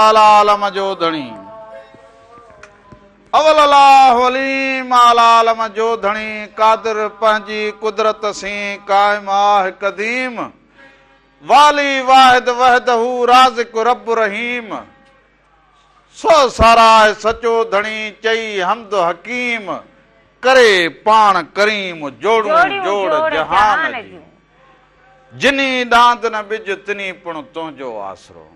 اعليٰ عالم جو ڌڻي. اول الله عليم اعليٰ عالم جو ڌڻي قادر پنهنجي قدرت سين قائم آه قديم والي واحد وحده رازق رب رحيم سو ساراهه سچو ڌڻي چئي حمد حڪيم ڪري پاڻ ڪريم جوڙون جوڙ جهان جون جني ڏاند نه ٻج تني پڻ تنهنجو آسرو.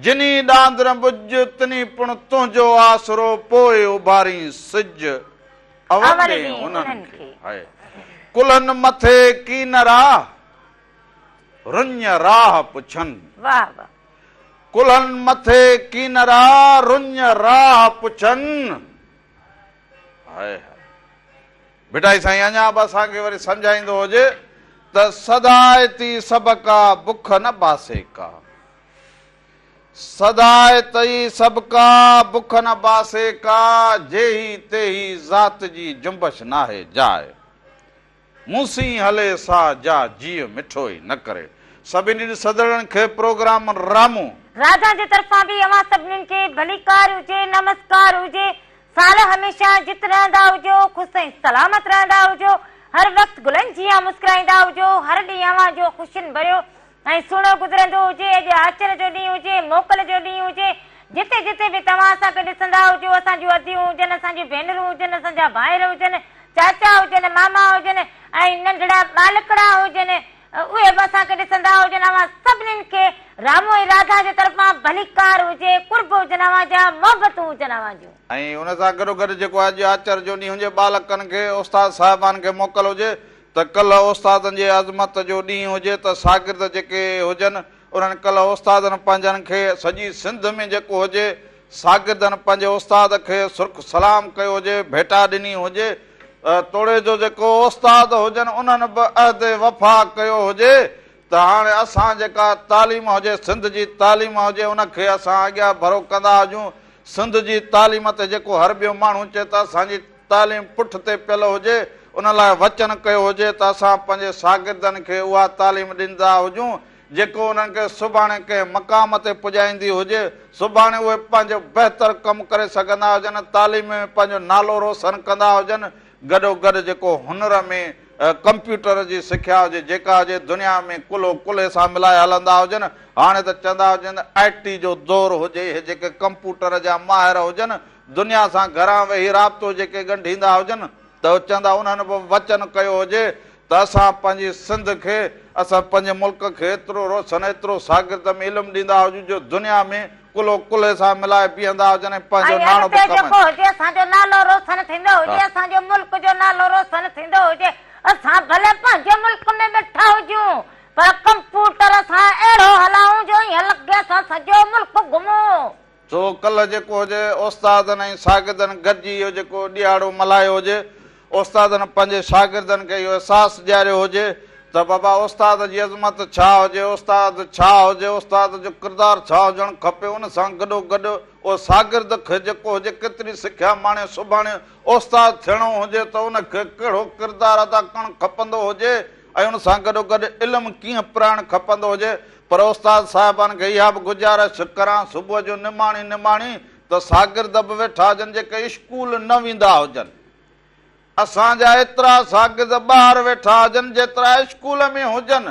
جني ڏاند نه ٻج تني پڻ تنهنجو آسرو پوء اڀارين سج اول ڏين انهن کي. ڪلهن مٿي ڪينرا رڃ راهه پڇن. ڪلهن مٿي ڪينرا رڃ راهه پڇن. High high. ڀٽائي سائين اڃا به اسان کي وري سمجهائيندو هجي ته سدائتي سڀڪا بک نه باسي ڪا. سدائتي سڀڪا بک نه باسي ڪا، جيهي تيهي ذات جي جنبش ناهي جاء. مون سين هلي سا جا جيء مٺو ئي نه ڪري. سڀني ڏسندڙن کي پروگرام رامو. راجا جي طرفان به اوهان سڀنين کي ڀليڪار هجي نمسڪار هجي سال هميشه جت رهندا هجو خوش ۽ سلامت رهندا هجو هر وقت گلن جيان مسڪرائيندا هجو هر ڏينهن اوهان جو خوشين ڀريو ۽ سهڻو گذرندو هجي اڄ آچر جو ڏينهن هجي موڪل جو ڏينهن هجي جتي جتي به توهان اسان کي ڏسندا هجو اسان جون اديون هجن اسان جون ڀينرون هجن اسان جا ڀائر هجن چاچا هجن ماما هجن ۽ ننڍڙا ٻالڪڙا هجن اهي به اسان کي ڏسندا هجن اوهان سڀنين کي رامو ۽ راڌا جي طرفان ڀليڪار هجي قرب هجن اوهان جا محبتون هجن اوهان جون. ۽ ان سان گڏوگڏ جيڪو اڄ آچر جو ڏينهن هجي ٻالڪن کي استاد صاحبان کي موڪل هجي ته ڪلهه استادن جي عظمت جو ڏينهن هجي ته شاگرد جيڪي هجن انهن ڪلهه استادن پنهنجن کي سڄي سنڌ ۾ جيڪو هجي شاگردن پنهنجي استاد کي سرخ سلام ڪيو هجي ڀيٽا ڏني هجي توڙي جو جيڪو استاد هجن انهن به عهد وفا ڪيو هجي ته هاڻي اسان جيڪا تعليم هجي سنڌ جي تعليم هجي ان کي اسان اڳيان ڀرو ڪندا هجون سنڌ جي تعليم تي جيڪو هر ٻيو ماڻهو چئي ته اسان جي تعليم پٺ تي پيل هجي، ان لاء وچن ڪيو هجي ته اسان پنهنجي شاگردن کي اها تعليم ڏيندا هجون، جيڪو انهن کي سڀاڻي ڪنهن مقام تي پڄائيندي هجي، سڀاڻي اهي پنهنجو بهتر ڪم ڪري سگهندا هجن، تعليم ۾ پنهنجو نالو روشن ڪندا هجن، گڏوگڏ جيڪو هنر ۾ ڪمپيوٽر جي سکيا هجي، جيڪا هجي دنيا ۾ ڪلهو ڪلهي سان ملائي هلندا هجن، هاڻي ته چوندا هجن ته آء ٽي جو دور هجي، اهي جيڪي ڪمپوٽر جا ماهر هجن، دنيا سان گهران ويهي رابطو جيڪي ڳنڍيندا هجن ته چوندا انهن به وچن ڪيو هجي ته اسان پنهنجي سنڌ کي اسان پنهنجي ملڪ کي ايترو روشن ايترو شاگرد ۾ علم ڏيندا هجون جو دنيا ۾ ڪلهو ڪلهي سان ملائي بيهندا هجن ۽ پنهنجو ۽ ناڻو به اڳتي ڪمائين. جيڪو هجي اسان جو نالو روشن ٿيندو هجي اسان جو ملڪ جو نالو روشن ٿيندو هجي اسان ڀلي پنهنجي ملڪ ۾ ويٺا هجون پر ڪمپوٽر اسان اهڙو هلائون جو ائين لڳي اسان سڄو ملڪ گهمون. سو ڪلهه جيڪو هجي استادن ۽ شاگردن گڏجي اهو جيڪو ڏهاڙو ملهايو هجي، استادن پنهنجي شاگردن کي اهو احساس ڏياريو هجي ته بابا استاد جي عظمت ڇا هجي، استاد ڇا هجي، استاد جو ڪردار ڇا هجڻ کپي، ان سان گڏو گڏ اهو شاگرد کي جيڪو هجي ڪيتري سکيا ماڻي سڀاڻي استاد ٿيڻو هجي ته ان کي ڪهڙو ڪردار ادا ڪرڻ کپندو هجي ۽ ان سان گڏو گڏ علم ڪيئن پرائڻ کپندو هجي پر استاد صاحبان کي اها به گذارش ڪران صبح جو نماڻي نماڻي ته شاگرد به ويٺا هجن جيڪي اسڪول نه ويندا هجن. اسان جا ايترا شاگرد ٻاهر ويٺا هجن جيترا اسڪول ۾ هجن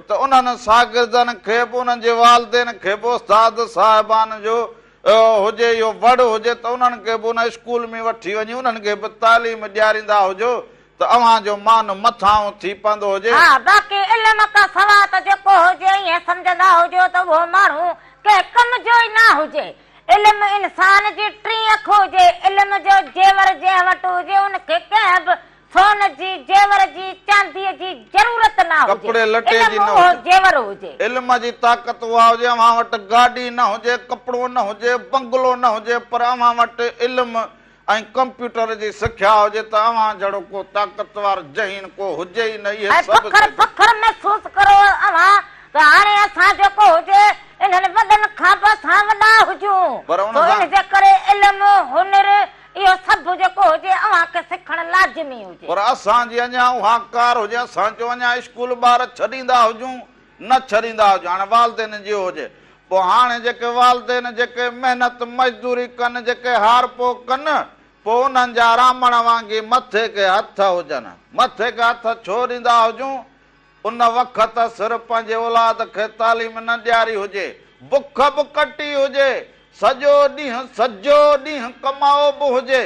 ته انهن شاگردن کي به انهن جي والدين کي به استاد صاحبان جو هجي اهو وڙ هجي ته انهن کي به ان اسڪول ۾ وٺي وڃي انهن کي به تعليم ڏياريندا هجو ته اوهان جو مان مٿانهون ٿي پوندو هجي. ها باقي علم کان سوا ته جيڪو هجي ائين سمجهندا هجو ته اهو ماڻهو ڪنهن ڪم جو ئي نه هجي. علم انسان جي ٽين اک هجي. علم جو زيور جنهن وٽ هجي ان کي ڪنهن به سون جي، زيور جي، چانديء جي ضرورت نه هجي. ڪپڙي لٽي جي علم نه اهو هجي. زيور هجي. علم جي طاقت اها هجي اوهان وٽ گاڏي نه هجي، ڪپڙو نه هجي، بنگلو نه هجي پر اوهان وٽ علم ۽ ڪمپيوٽر جي سکيا هجي ته اوهان جهڙو ڪو طاقتور ذهين ڪو هجي ئي نه اهي ۽ سڀ فخر سڌ. فخر محسوس ڪرو اوهان ته هاڻي اسان جيڪو هجي انهن وڏن کان به اسان وڏا هجون پر ان سو سان. ان جي ڪري علم هنر اهو سڀ جيڪو هجي اوهان کي سکڻ لازمي هجي. پر اسان جي اڃا اها ڪار هجي اسان جو اڃا اسڪول ٻار ڇڏيندا هجون نه ڇڏيندا هجون هاڻي والدين جي هجي. پوء هاڻي جيڪي والدين جيڪي محنت مزدوري ڪن، جيڪي هارپو ڪن، پوء انهن جا رامڻ وانگي مٿي کي هٿ هجن. مٿي کي هٿ ڇو ڏيندا هجون؟ ان وقت سر پنهنجي اولاد کي تعليم نه ڏياري هجي، بک به ڪٽي هجي، سڄو ڏينهن سڄو ڏينهن ڪمائو به هجي،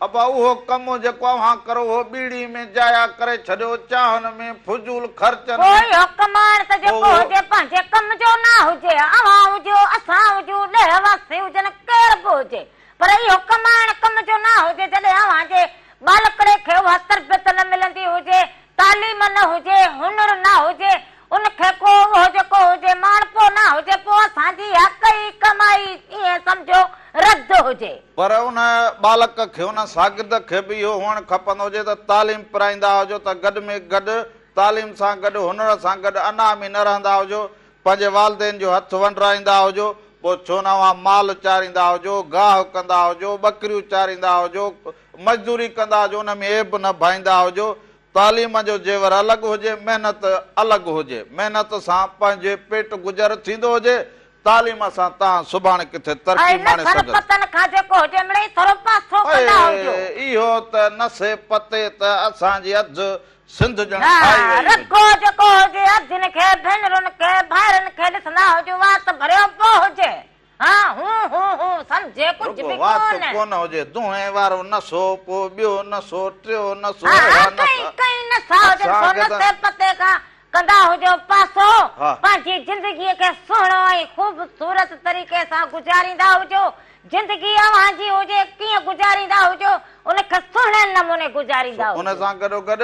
ابا اهو ڪم جيڪو اوهان ڪرو اهو ٻيڙي ۾ ضايع ڪري ڇڏيو، چانهن ۾، فضول خرچن پوء ۾. اهو ڪمائڻ ته پوء جيڪو اهو. هجي پنهنجي ڪم جو نه هجي، اوهان هجو، اسان هجون، ڏيهه واسي هجن، ڪير به هجي، پر اهو ڪمائڻ ڪم جو نه هجي، جڏهن اوهان جي ٻالڪڙي کي اها تربيت نه ملندي هجي، تعليم نه هجي، هنر نه هجي، ان کي ڪو اهو جيڪو هجي ماڻهپو نه هجي، پوء اسان جي اها ڪئي ڪمائي ائين سمجهو رد هجي. پر ان ٻالڪ کي، ان شاگرد کي به اهو هئڻ کپندو هجي ته تعليم پرائيندا هجو ته گڏ ۾ گڏ تعليم سان گڏ هنر سان گڏ انعامي نه رهندا هجو، پنهنجي والدين جو هٿ ونڊرائيندا هجو، پوء ڇو نه اوهان مال چاريندا هجو، گاهه ڪندا هجو، ٻڪريون چاريندا هجو، مزدوري ڪندا هجو، ان ۾ عيب نه ڀائيندا هجو. تعليم جو زيور الڳ هجي، محنت الڳ هجي. محنت سان پنهنجي پيٽ گذر ٿيندو هجي، تعليم سان توهان سڀاڻي ڪٿي ترقي ۽ ماڻي نسن سگهندا. پتن کان جيڪو هجي مڙئي ٿورو پاسو ڪندا هجو. اهو ته نسي پتي ته اسان جي اڌ سنڌ ڄڻ ها کائي وئي هجي. رڳو جيڪو هجي ادين کي، ڀينرن کي، ڀائرن کي ڏسندا هجو وات ڀريو پيو هجي. ها هون هون هون سمجهي ڪجهه رڳو به وات ڪونه. ڪونه هجي، دونهين وارو نسو، پوء ٻيو نسو، ٽيو نسو، ها اهڙا ها ڪئين نسا. ڪئين نسا هجن اسان سو کي ته. نسي پتي کان ڪندا هجو پاسو، ها. پنهنجي زندگيء کي سهڻو ۽ خوبصورت طريقي سان گذاريندا هجو، زندگي اوهان جي هجي ڪيئن گذاريندا هجو ان کي سهڻي نموني سو گذاريندا ان هجو. سان گڏوگڏ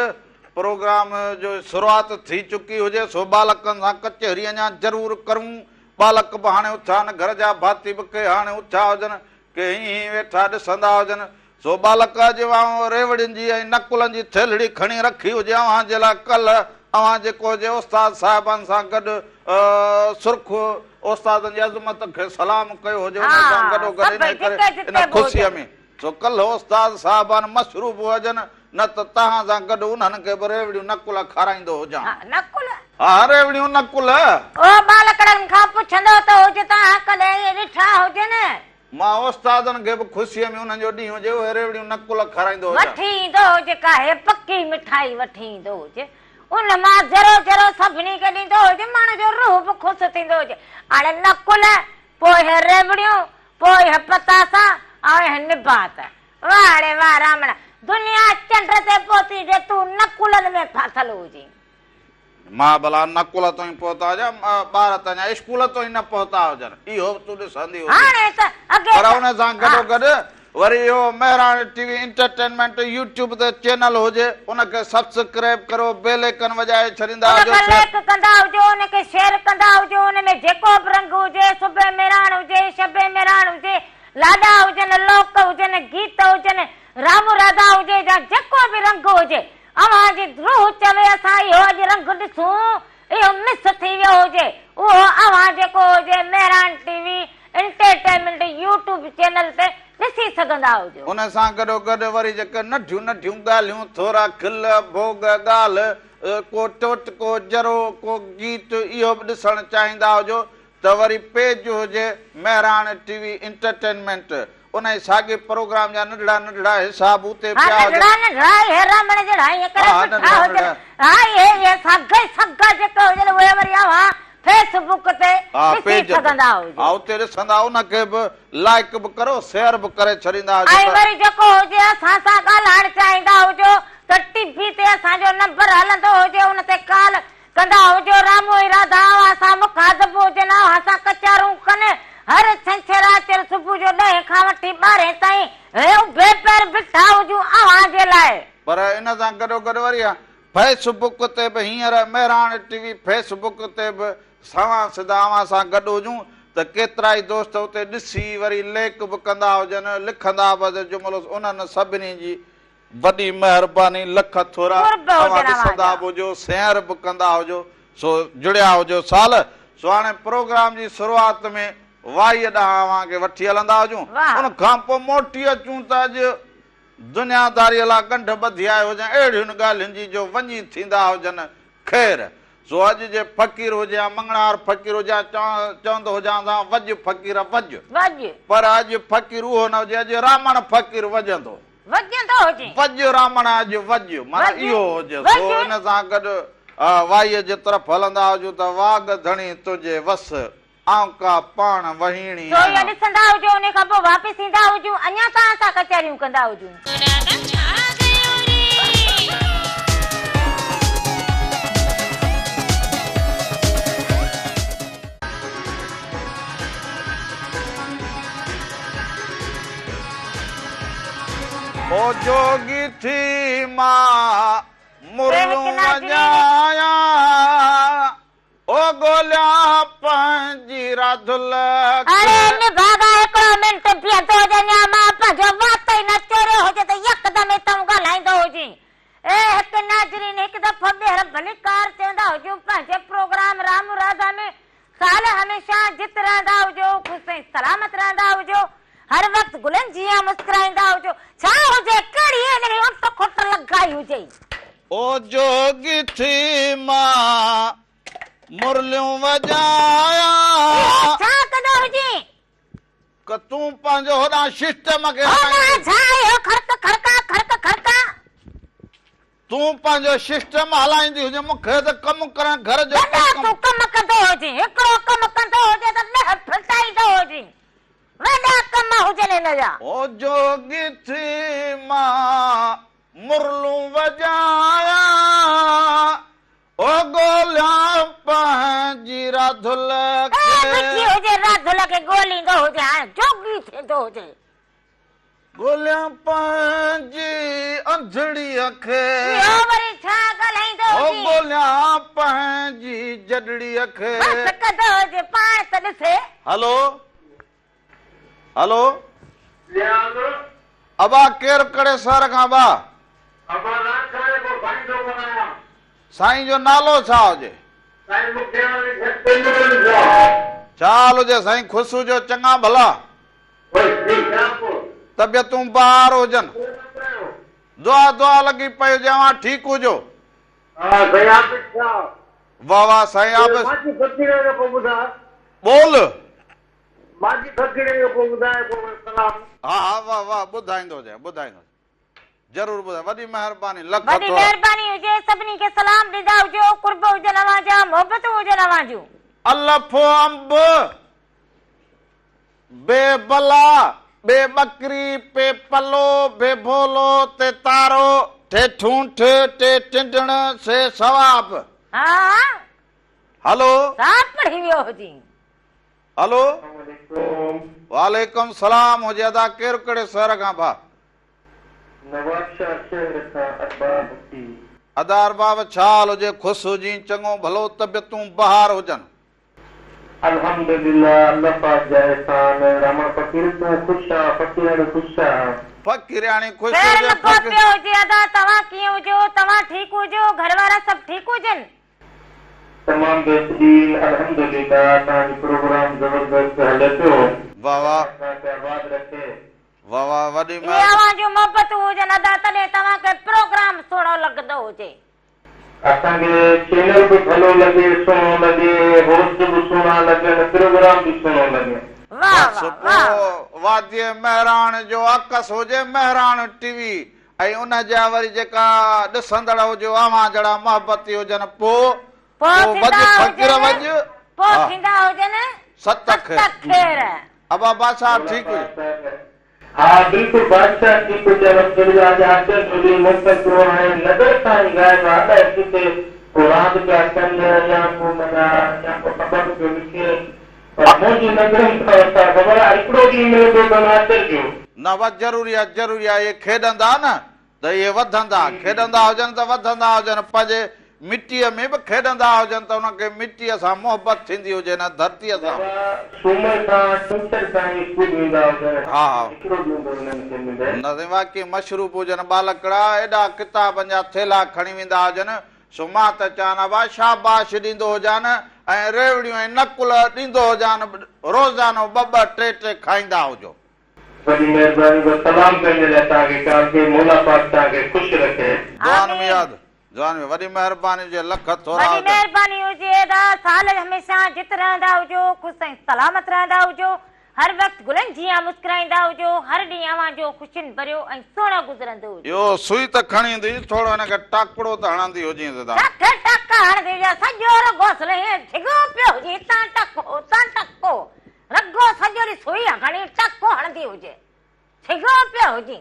پروگرام جو شروعات ٿي چڪي هجي سو ٻالڪن سان ڪچهري اڃا ضرور ڪرون. ٻالڪ به هاڻي اٿيا آهن، گهر جا ڀاتي به ڪي هاڻي اٿيا هجن، ڪي هينئن هينئن ويٺا ڏسندا هجن. سو ٻالڪ اڄ اوهان ريوڙين جي ۽ نقلن جي ٿيلهڙي کڻي رکي هجي اوهان جي لاء ڪلهه اوهان جيڪو هجي استاد صاحبان سان گڏ سرخ استادن جي عظمت کي سلام ڪيو هجي انهن سان ها گڏوگڏ سڀئي انهي ڪري جتي ان جتي به خوشيء هجن. ۾ سو ڪلهه استاد صاحبان مصروف هجن نه ته توهان سان گڏ انهن کي به ريوڙيون نقل کارائيندو هجان. ها نقل؟ ها ريوڙيون نقل. او ٻالڪڙن کان پڇندو ته هج توهان ڪڏهن ائين ڏٺا هجن. مان استادن کي به خوشيء ۾ انهن جو ڏينهن هجي اهي ريوڙيون نقل کارائيندو هجان. وٺي ايندو هج ڪاهي پڪي مٺائي وٺي ايندو هج ان مان ذرو ذرو سڀني کي ڏيندو هج ماڻهو جو روح به خوش ٿيندو هجي. هاڻي نقل پوء اهي ريوڙيون پوء اهي پتاسا ۽ اهي نبات. واهه ڙي واهه رامڻ، دنيا چنڊ تي پهتي جي تون نقلن ۾ ڦاٿل هجين. مان ڀلا نقل تائين پهتا هجان، ٻار ته اڃا اسڪول تائين نه پهتا هجن، اهو به تون ڏسندي هجين. هاڻي ته اڳي پر ته ان سان ها. گڏوگڏ وري اهو Mehran T V entertainment YouTube تي چينل هجي، ان کي سبسڪرائب ڪريو، بيل ايڪن وڄائي ڇڏيندا ان هجو، کي شيئر. لائيڪ ڪندا هجو، ان کي شيئر ڪندا هجو، ان ۾ جيڪو به رنگ هجي، صبح مهراڻ هجي، شب مهراڻ هجي، لاڏا هجن، لوڪ هجن، گيت هجن، رام راڌا هجي يا جيڪو به رنگ هجي، اوهان جي روح چوي اسان اهو اڄ رنگ ڏسون، اهو مس ٿي ويو هجي، اهو اوهان جيڪو هجي Mehran T V entertainment YouTube channel تي ڏسي سگهندا هجو. ان سان گڏوگڏ وري جيڪي ننڍيون ننڍيون ڳالهيون، ٿورا کل، ڀوڳ، ڳالهه، ڪو ٽوٽڪو، ذرو، ڪو گيت اهو به ڏسڻ چاهيندا هجو ته وري پيج هجي مهراڻ ٽي وي انٽرٽينمينٽ انهي ساڳي پروگرام جا ننڍڙا ننڍڙا حصا به اتي ها پيا هجن. ننڍڙا ننڍڙا اهي رامڻ جهڙا ائين ڪري ها بيٺا ننڍڙا هجن ننڍڙا. ها اهي اهي ساڳا ئي ساڳا جيڪي هجن اهي وري اوهان فيس بڪ تي ها ڏسي پيج تي سگهندا هجو. ها اتي ڏسندا ان کي به لائيڪ به ڪرو شيئر به ڪري ڇڏيندا هجو ۽ ته. وري جيڪو هجي اسان سان ڳالهائڻ چاهيندا هجو ته ٽي وي تي اسان جو نمبر هلندو هجي ان تي ڪال ڪندا هجو رامو ۽ راڌا اوهان سان مخاطب هجن اوهان سان ڪچهرون ڪن هر ڇنڇر آچر صبح جو ڏهين کان وٺي ٻارهين تائين هي اڀي پير بيٺا هجون اوهان جي لاء. پر ان سان گڏوگڏ وري فيس بڪ تي به هينئر مهراڻ ٽي وي فيس بڪ تي به سنوان سڌا اوهان سان گڏ هجون ته ڪيترائي دوست اتي ڏسي وري ليڪ به ڪندا هجن لکندا به هجن جملو انهن سڀني جي وڏي مهرباني لک ٿورا قرب اوهان هجن اوهان ڏسندا جا. به هجو سيئر به ڪندا هجو سو جڙيا هجو سال سو هاڻي پروگرام جي شروعات ۾ وائيء ڏانهن اوهان کي وٺي هلندا هجون واهه. ان کان پوء موٽي اچون ته اڄ دنياداريء لاء ڳنڍ ٻڌي آيو هجان اهڙين ڳالهين جي جو وڃي ٿيندا هجن خير سو اڄ جي فقير هجي ها مڱڻهار فقير هجي ها چوندو هجانس ها وڄ فقير وڄ. وڄ. پر اڄ فقير اهو نه هجي اڄ رامڻ فقير وڄندو. وڄندو هجي. وڄ رامڻ اڄ وڄ معنيٰ اهو هجي. سو ان سان گڏ وائيء جي طرف هلندا هجون ته واڳ ڌڻي تنهنجي وس، آئون ڪا پاڻ وهيڻي سو اهو آهيان. ڏسندا هجو انهي کان پوء واپس ايندا هجون اڃا توهان سان ڪچهريون ڪندا هجون. او جوڳي ٿي مان مرلون وڄايان، او ڳوليان پنهنجي راڌل کي. اڙي نڀاڳا هڪڙو منٽ بيهندو هجي اڃا مان پنهنجو وات ئي نه چوريو هجي ته يڪدم اتئون ڳالهائيندو هجين. اي هڪ ناظرين هڪ دفعو ٻيهر ڀليڪار چوندا هجون پنهنجي پروگرام رام راڌا ۾ سال هميشه جت رهندا هجو خوش ۽ سلامت رهندا هجو هر وقت گلن جيان مسڪرائيندا هجو ڇا هجي ڪهڙي هن کي اٽ کٽ لڳائي هجئي. او جوڳي ٿي مان مرليون وڄايان. اهو ڇا ڪندو هجين. ڪه تون پنهنجو هوڏانهن سسٽم کي هلائيندين. هوڏانهن ڇا اهو کڙڪ کڙڪا کڙڪ کڙڪا. تون پنهنجو سسٽم هلائيندي هجين مون کي ته ڪم ڪرڻ گهر جو وڏا تون ڪم ڪندو هجين هڪڙو ڪم ڪندو هجين ته ڏهه ڦٽائيندو هجين وڏا ڪم هجن هن جا. او جوڳي ٿي مان مرلون وڄايان او ڳوليان پنهنجي راڌل کي. اي بيٺي هجي راڌل کي ڳوليندو هجي هاڻ جوڳي ٿيندو هجي. ڳوليان پنهنجي انڌڙيء کي. اهو وري ڇا ڳالهائيندو هو هجي. ڳوليان پنهنجي جڏڙيء کي. بس ڪندو هجي پاڻ ته ڏسي. هلو هلو. ابا ڪير ڪهڙي شهر کان ابا. ابا لاڙڪاڻي کان سائين ٿو ڳالهايان. سائين جو نالو ڇا هجي. سائين مختيار علي شاهه. ڇا حال هجي سائين خوش هجو چڱا ڀلا. طبيعتون بهار هجن. دعا دعا لڳي پئي هجي اوهان ٺيڪ هجو. واه واه سائين عابد. ٻول. ها ها واه واه ٻڌائيندو هجي ٻڌائيندو ضرور ٻڌائي وڏي مهرباني لک وڏي ٿورا. مهرباني هجي سڀني کي سلام ڏيندا هجو قرب هجن اوهان جا محبتون هجن اوهان جون. الف انب بي بلا ٻي ٻڪري پي پلو ڀي ڀولو تي تارو ٺي ٺونٺ ٽي ٽنڊڻ سي ثواب. ها ها. هلو. صاف پڙهي ويو هجين. هلو. وعليڪم سلام هجي ادا ڪير ڪهڙي شهر کان ڀا. نوابشاهه شهر کان ارباب ٿي. ادا ارباب ڇا حال هجي خوش هجين چڱو ڀلو طبيعتون بهار هجن. الحمدلله الله پاڪ جا احسان رامڻ فقير تون خوش آن فقيراڻي خوش آ. فقيرياڻي خوش خير هجي لڳو فقير. پيو هجي ادا توهان ڪيئن هجو توهان ٺيڪ هجو گهر وارا سڀ ٺيڪ هجن. تمام بهترين الحمدلله توهان جو پروگرام زبردست هلي پيو واه واه. الله توهان کي آباد رکي. واه واه وڏي اهي مهرباني. اوهان جون محبتون هجن ادا تڏهن توهان کي پروگرام سهڻو لڳندو هجي. اسان کي چينل به ڀلو لڳي سهڻو لڳي هوسٽ به سهڻا لڳن پروگرام به سهڻو لڳي. واه بس واه پو واه. واديء مهراڻ جو عڪس هجي مهراڻ ٽي وي ۽ ان جا وري جيڪا ڏسندڙ هجو اوهان جهڙا محبتي هجن پو پو پو وڄ ٿيندا فقير هجن وڄ پو ها ٿيندا هجن ست ست خير. خير. ابا بادشاهه مولا ٺيڪ هجي. بادشاهه ها بلڪل بادشاهه ٺيڪ هجي الحمدلله اڄ آچر جو ڏينهن موڪل ٿيو هاڻي نظر کان ئي غائب آ الائي ڪٿي ڪو راند پيا ڪن يا ڪو معنيٰ يا ڪو سبق پيو لکي پر منهنجي نظرن کان ڇا خبر آ هڪڙو ڏينهن ملندو اٿن آچر جو. نه بس ضروري آ ضروري آ اهي کيڏندا نه ته اهي وڌندا، کيڏندا هجن ته وڌندا هجن، پنهنجي مٽيء ۾ به کيڏندا هجن ته انهن کي مٽيء سان محبت ٿيندي هجي نه ڌرتيء سان. بابا سومر کان ڇنڇر تائين اسڪول ويندا هجن، ها ها. هڪڙو ڏينهن به انهن کي ملي. نه سائين واقعي مشروف هجن ٻالڪڙا، ايڏا ڪتابن جا ٿيلها کڻي ويندا هجن، سو مان ته چوان ابا شاباش ڏيندو هجان ۽ ريوڙيون ۽ نقل ڏيندو هجان، روزانو ٻه ٻه ٽي ٽي کائيندا هجو. وڏي مهرباني بس سلام پنهنجي لاء توهان کي ڪيان ٿي مولا پاڪ توهان کي خوش رکي. دعائن ۾ آمين. ياد. جوان ۾ وڏي مهرباني هجي لک ٿورا وڏي هجن. مهرباني هجي ادا سال هميشه جت رهندا هجو خوش ۽ سلامت رهندا هجو هر وقت گلن جيان مسڪرائيندا هجو هر ڏينهن اوهان جو خوشين ڀريو ۽ سهڻو گذرندو هجي. اهو سوئي ته کڻي ايندي ٿورو هن کي ٽاڪڙو ته هڻندي هجينس ادا. ڪٿي ٽاڪا هڻندي هجي سڄو رڳو اصل هيئن ڇڳو پيو هجي هتان ٽاڪو هتان ٽاڪو رڳو سڄو ڏينهن سوئي کڻي ٽاڪو هڻندي هجي ڇڳو پيو هجي.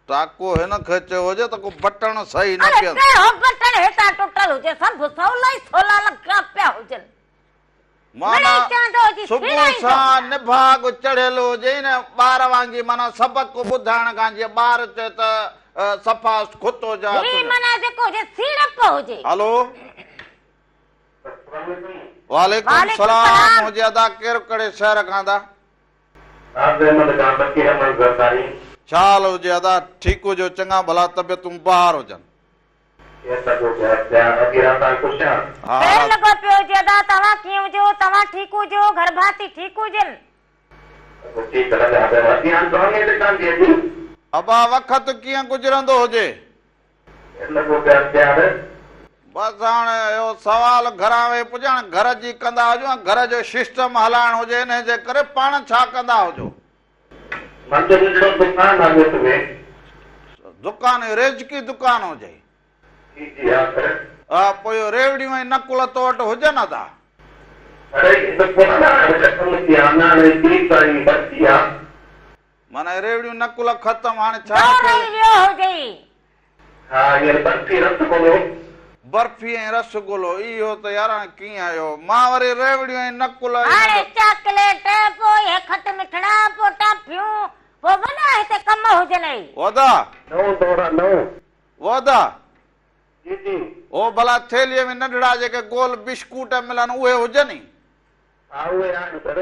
ٽاڪو هن کي چيو هجي ته ڪو بٽڻ صحيح نه اڙي پيس. ڪهڙو بٽڻ هتان ٽٽل هجي سڀ سولا ئي سولا لڳا پيا هجن. معنيٰ مڙئي چوندو هجي صبح سيڙائيندو سان هجان. نڀاڳ چڙهيل هجي نه ٻار وانگي معنيٰ سبق ٻڌائڻ کان جيئن ٻار چئي ته صفا کتو جا هي تنهنجو. معنيٰ جيڪو هجي سيڙپ هجي. هلو. وعليڪم وعليڪم سلام سلام. هجي ادا ڪير ڪهڙي شهر کان ادا. ناز احمد کان بشير احمد زرداري. ڇا حال هجي ادا ٺيڪ هجو چڱا ڀلا طبيعتون بهار هجن. خير لڳو پيو آ اڄ رات خوش آن. ها خير رات. لڳو پيو هجي ادا توهان ڪيئن هجو توهان ٺيڪ هجو گهر ڀاتي ٺيڪ هجن. ٺيڪ لڳا پيا اڄ هاڻ ڊرامي تي ڪان ٿي اڄ. ابا وقت ڪيئن گذرندو هجي. خير لڳو پيو آ پيار. بس هاڻ اهو سوال گهران ويهي پڇان گهر جي ڪندا هجو ۽ گهر جو سسٽم هلائڻ هجي انهي جي ڪري پاڻ ڇا ڪندا هجو. منهنجو ننڍڙو دڪان آ ڳوٺ ۾. دڪان ريزڪي دڪان هجي. جي جي ها سر. ها پوء اهو ريوڙيون ۽ نقل تو وٽ هجن ادا. اڙي اهو ڪونه آهي ختم ٿي آ اڃا هاڻي چيز ۽ برفي آ. معنيٰ ريوڙيون نقل ختم هاڻي ڇا دور رکيو. ئي ويو هجئي. ها هينئر برفي رس گلو. برفي ۽ رس گلو اهو ته يار هاڻي ڪيئن آيو مان وري ريوڙيون ۽ نقل هاڻي چاڪليٽ پوء اهي کٽ مٺڙا پوء ٽافيون پوء وڏا هتي ڪم هجنئي. او ادا. نئون دور آ نئون. او ادا. جي جي. او ڀلا ٿيلهيء ۾ ننڍڙا جيڪي گول بشڪوٽ ملن اهي هجن ئي. ها اهي آهن سر.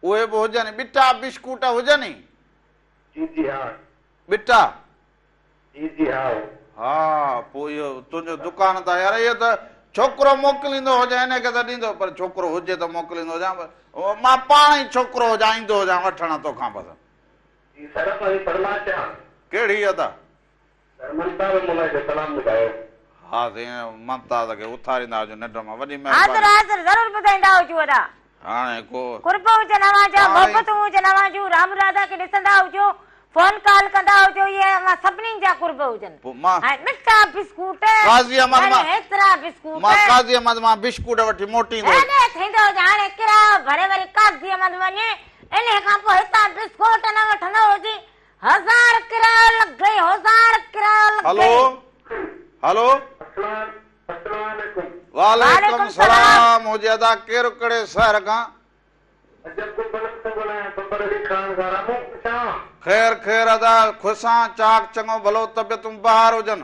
اهي به هجن ئي. ٻٽا بشڪوٽ هجن ئي. جي جي ها. ٻٽا. جي جي ها. ها پوء اهو تنهنجو دڪان تان يار اهو ته ڇوڪرو موڪليندو هجان ان کي ته ڏيندو پر ڇوڪرو هجي ته موڪليندو هجان مان پاڻ ئي ڇوڪرو هجان ايندو هجان وٺڻ توکان بس. جي سر اسان جي فرمائش آ. ڪهڙي ادا. سر ممتاز مولائي کي سلام ٻڌايو. ها سائين ممتاز کي اٿاريندا هجو ننڊ مان وڏي حاضر مهرباني. حاضر ضرور ٻڌائيندا هجو ادا. هاڻي ڪو. قرب هجن اوهان جا پاڻ ئي. محبتون هجن اوهان جون رام راڌا کي ڏسندا هجو فون ڪال ڪندا هجو اهي اوهان سڀني جا قرب هجن پوء مان. ۽ مٺا بسڪوٽ قاضي احمد ۽ مان. هيترا بسڪوٽ. مان قاضي احمد مان بسڪوٽ وٺي موٽيندو. هيڏي ٿيندو هجي هاڻي ڪرايو ڀري وري قاضي احمد وڃي انهي کان پوء هتان بسڪوٽ نه وٺندو هجي هزار ڪرايو لڳئي هزار ڪرايو لڳئي. هلو هلو. اسلام اسلام عليڪم. وعليڪم سلام هجي ادا ڪير ڪهڙي شهر کان. عجب گل بلوچ ٿو ڳالهايان ببر علي خان کان رامو خوش آن. خير خير ادا خوش آن چاڪ چڱو ڀلو طبيعتون بهار هجن.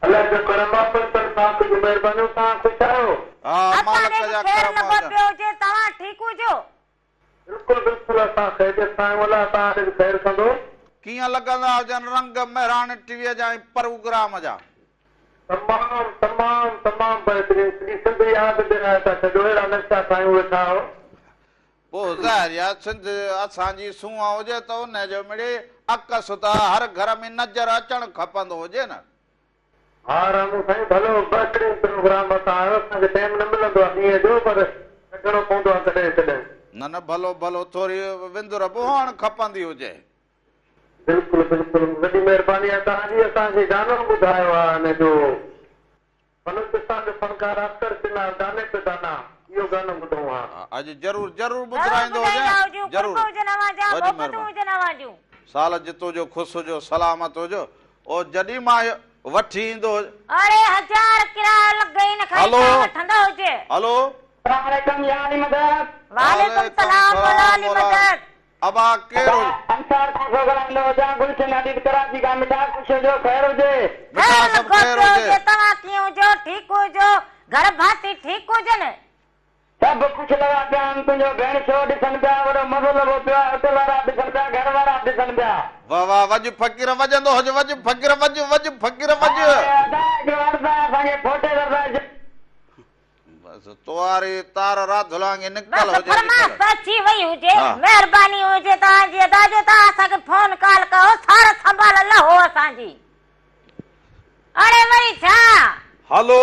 الله جو ڪرم آ پر پر پاڪ جون مهربانيون توهان خوش آهيو. ها اسان مالڪ ڏي به جا خير ڪرم لڳو هجن. پيو هجي توهان ٺيڪ هجو. بلڪل بلڪل اسان خيريت سان آهيون الله توهان کي به خير ڪندو. ڪيئن لڳندا هجن رنگ مهراڻ ٽي ويء جا ۽ پروگرام جا. تمام تمام تمام بهترين سڄي سنڌ ياد ڏيارائي ٿا ڇڏيو اهڙا نقشا ٺاهيون ويٺا آهيو. پوء ظاهر آهي سنڌ اسان جي سونهن هجي ته ان جو مڙئي عڪس ته هر گهر ۾ نظر اچڻ کپندو هجي نه. ها رامو سائين ڀلو بهترين پروگرام اسان آيو اسان کي ٽيم نه ملندو آ ڏينهن جو پر ڪڍڻو پوندو آ ڪڏهن ڪڏهن. نه نه ڀلو ڀلو ٿوري وندر به هئڻ کپندي هجي. بلڪل بلڪل وڏي مهرباني آ توهان جي اسان کي گانو ٻڌايو آ ان جو بلوچستان جو فنڪار اختر چنا داني پي دانا اهو گانو ٻڌون ها. اڄ ضرور ضرور ضرور ٻڌرائيندو ٻڌائيندا هجين هجون ضرور قرب هجن اوهان جا وڏي محبتون مهرباني. هجن اوهان جون. سال جتو جو خوش هجو سلامت هجو او جڏهن مان وٺي ايندو هج. اڙي هزار ڪرايو لڳئي ان کان هلو هتان وٺندو هجي. هلو. السلام عليڪم يا علي مدد. وعليڪم سلام مولا علي مدد. ابا ڪير ابا هج. انصار کوسو ڳالهائيندو هجان گلشن حديد ڪراچي کان مٺا خوش هجو خير هجي. مٺا خير سڀ لڳو خير پيو هجي. هجي توهان ڪيئن هجو ٺيڪ هجو گهر ڀاتي ٺيڪ هجن. سڀ خوش لڳا پيا آهن تنهنجو ڀيڻ شو ڏسن پيا وڏو مزو لڳو پيو آهي هوٽل وارا به ڏسن پيا گهر وارا به ڏسن پيا. واه واه وڄ فقير وڄندو هج وڄ فقير وڄ وڄ فقير وڄ. ها ادا هڪڙو عرض آهي اسان کي ڦوٽي درزا. بس تواري تار راڌل وانگي نڪتل بس هجي اڄ فرمائش ڪلهه. ته اچي وئي هجي ها. مهرباني هجي توهان جي ادا جو توهان اسان کي فون ڪال ڪيو سار سنڀال لهو اسان جي. اڙي وري ڇا؟ هلو.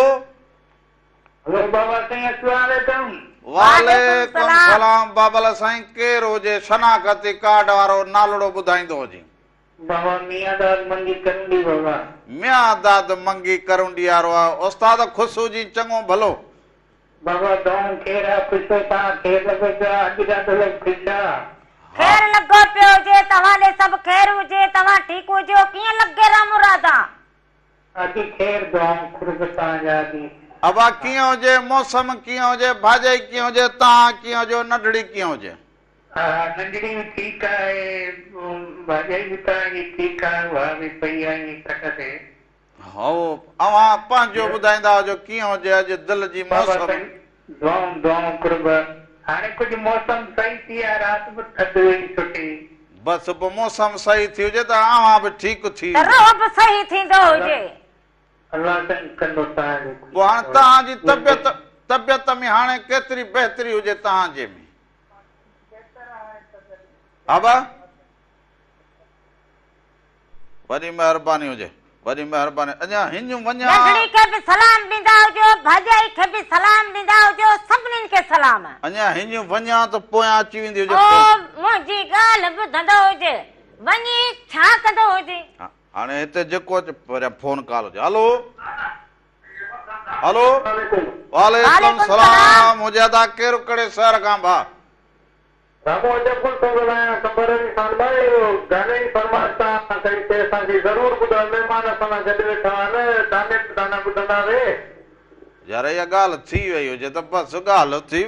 هلو بابا سائين اسلام عليڪم. وعليڪم سلام بابل سائين ڪير هجي شناختي ڪارڊ وارو نالڙو ٻڌائيندو هجين. بابا ميان داد منگي ڪرونڊي بابا. ميان داد منگي ڪرونڊي وارو آ استاد خوش هجين چڱو ڀلو. بابا دعائون خير آ خوش هو توهان خير لڳو پيو آ اڄ ڏاڍو لڳ خوش آ. خير لڳو پيو هجي توهان ڏي سڀ خير هجي توهان ٺيڪ هجو ڪيئن لڳي رام راڌا. ادي خير دعائون قرب توهان جا ادي. ابا ڪيئن هجي موسم ڪيئن هجي ڀاڄائي ڪيئن هجي توهان ڪيئن هجو ننڍڙي ڪيئن هجي. ها ننڍڙي به ٺيڪ آهي ڀاڄائي به توهان جي ٺيڪ آهي اها به پئي آهي ائين کٽ تي. هائو اوهان پنهنجو ٻڌائيندا هجو ڪيئن هجي اڄ دل جي بابا موسم. سائين دعائون دعائون قرب هاڻي ڪجهه موسم صحيح ٿي آهي رات به ٿڌ هئي سٺي. بس به موسم صحيح ٿي هجي ته اوهان به ٺيڪ ٿي ته هجو. روح به صحيح ٿيندو هجي. الله سائين ڪندو توهان جو خوش پوء هاڻي ڪندو توهان جي طبيعت طبيعت ۾ هاڻي ڪيتري بهتري هجي توهان جي ۾. ابا. وڏي مهرباني هجي وڏي مهرباني اڃا هڃ وڃان. ننڍڙي کي به سلام ڏيندا هجو ڀاڄائي کي به سلام ڏيندا هجو سڀنين کي سلام. اڃا هڃ وڃان ته پويان اچي ويندي هجي او منهنجي ڳالهه ٻڌندو هجي وڃي ڇا ڪندو هجي. هاڻي هتي جيڪو اچي پهريان فون ڪال هجي هلو هلو وعليڪم سلام هجي ادا ڪير ڪهڙي شهر کان ڀاء. رامو عجب گل ٿو ڳالهايان قمبر علي خان ڀائي اهو گاني جي فرمائش توهان ڪئي سي اسان کي ضرور ٻڌايو مهمان اسان سان گڏ ويٺا آهن داني به دانا ٻڌندا وي. يار اها ڳالهه ٿي وئي هجي ته بس ڳالهه ٿي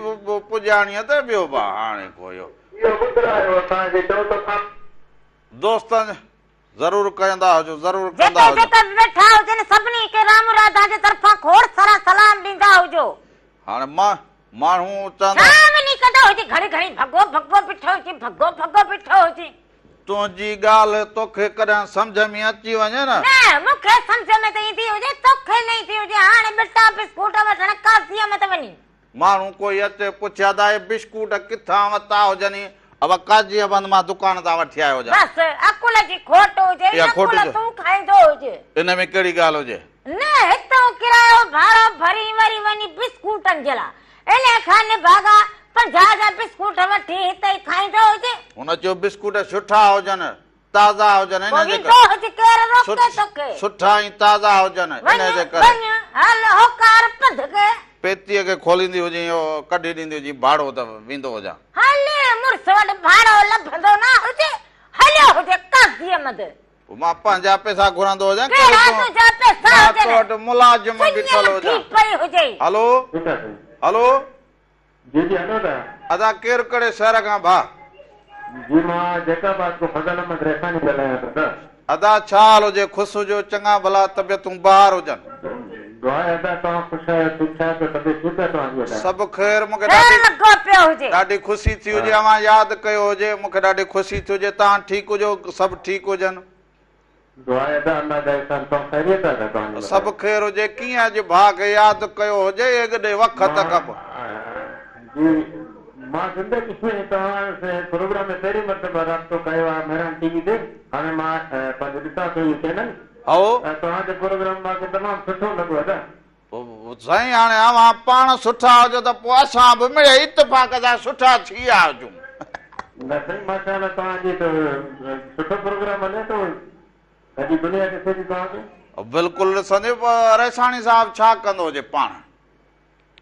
پڄاڻيء ته ٻيو به هاڻي ڪو اهو. اهو ٻڌرايو اسان کي چئو ته اسان. دوستن ضرور ڪندا هجو ضرور ڪندا جيڪي هجو. جيڪي به ويٺا هجن سڀني کي رام راڌا جي طرفان کوڙ سارا سلام ڏيندا هجو. هاڻي مان ماڻهو چوندا. ڇا وڃي ڪندو هجي گهڙي گهڙي ڀڳو ڀڳو بيٺو هجي ڀڳو ڀڳو بيٺو هجي. تنهنجي ڳالهه توکي ڪڏهن سمجهه ۾ اچي وڃي نه. نه مون کي سمجهه ۾ ته ايندي هجي توکي نه ايندي هجي هاڻي ٻٽا بسڪوٽ وٺڻ قاضيء ۾ ته وڃي. ماڻهو ڪوئي اچي پڇي ادا اهي بسڪوٽ ڪٿان وتا هجني؟ ابا قاضي احمد مان دڪان تان وٺي آيو هجان. بس عقل جي کوٽ هجي اها کوٽ عقل جو تون کائيندو هجي. ان ۾ ڪهڙي ڳالهه هجي. نه هتئون ڪرايو ڀاڙو ڀري وري وڃي بسڪوٽن جي لاء انهي کان نڀاڳا 50 جا بسڪوٽ وٺي هتي ئي کائيندو هجي. هن چيو بسڪوٽ سٺا هجن. تازا هجن پوء ان جي ويندو ڪري. هج ڪير روڪي توکي. سٺا ۽ تازا هجن وڃ ان جي ڪري. وڃ هل هوڪار پنڌ کي. پيتيء کي کوليندي هجين اهو ڪڍي ڏيندي هجين ڀاڙو ته ويندو هجان. هل مڙس وٽ ڀاڙو لڀندو نه هجي هليو هجي قاضيء مند. پوء مان پنهنجا پئسا گهرندو هجان ڪهڙا تنهنجا پئسا مان هجن. تو وٽ ملازم سڃ بيٺل لٿي هجان. پئي هجئي. هلو هلو. جي جي هلو ٿا. ادا ڪير ڪهڙي شهر کان ڀاء. جي مان جيڪب آباد کان فضل احمد ريساني ڳالهايان ٿو ادا. ادا ڇا حال هجي خوش هجو چڱا ڀلا طبيعتون بهار هجن. دعا آهي ادا توهان خوش آهيو ٺيڪ ٺاڪ آهيو طبيعت ٺيڪ آهي توهان جي ادا. سڀ خير مونکي خير ڏاڍي لڳو پيو هجي. ڏاڍي خوشي ٿي هجي اوهان ياد ڪيو هجي مونکي ڏاڍي خوشي ٿي هجي توهان ٺيڪ هجو سڀ ٺيڪ هجن. دعا آهي ادا الله جا احسان توهان خيريت آهي ادا توهان جي سڀ ٻڌايو. خير هجي ڪيئن اڄ ڀاء کي ياد ڪيو هجي ايڏي وقت کان پوء. جي مان زندگي ۾ توهان سان پروگرام ۾ پهرين مرتبه رابطو ڪيو آهي مهراڻ ٽي وي تي هاڻي مان پنهنجو ڏسان ٿو اهو چينل هائو. ۽ توهان جو پروگرام مان کي تمام سٺو لڳو ادا. سائين هاڻي اوهان پاڻ سٺا هجو ته پوء اسان به مڙئي اتفاق سان سٺا ٿي ويا هجون. نه سائين ماشاء الله توهان جي ته سٺو پروگرام هلي ٿو سڄي دنيا ڏسي ٿي توهان کي. بلڪل ڏسندي پوء رئيساڻي صاحب ڇا ڪندو هجي پاڻ.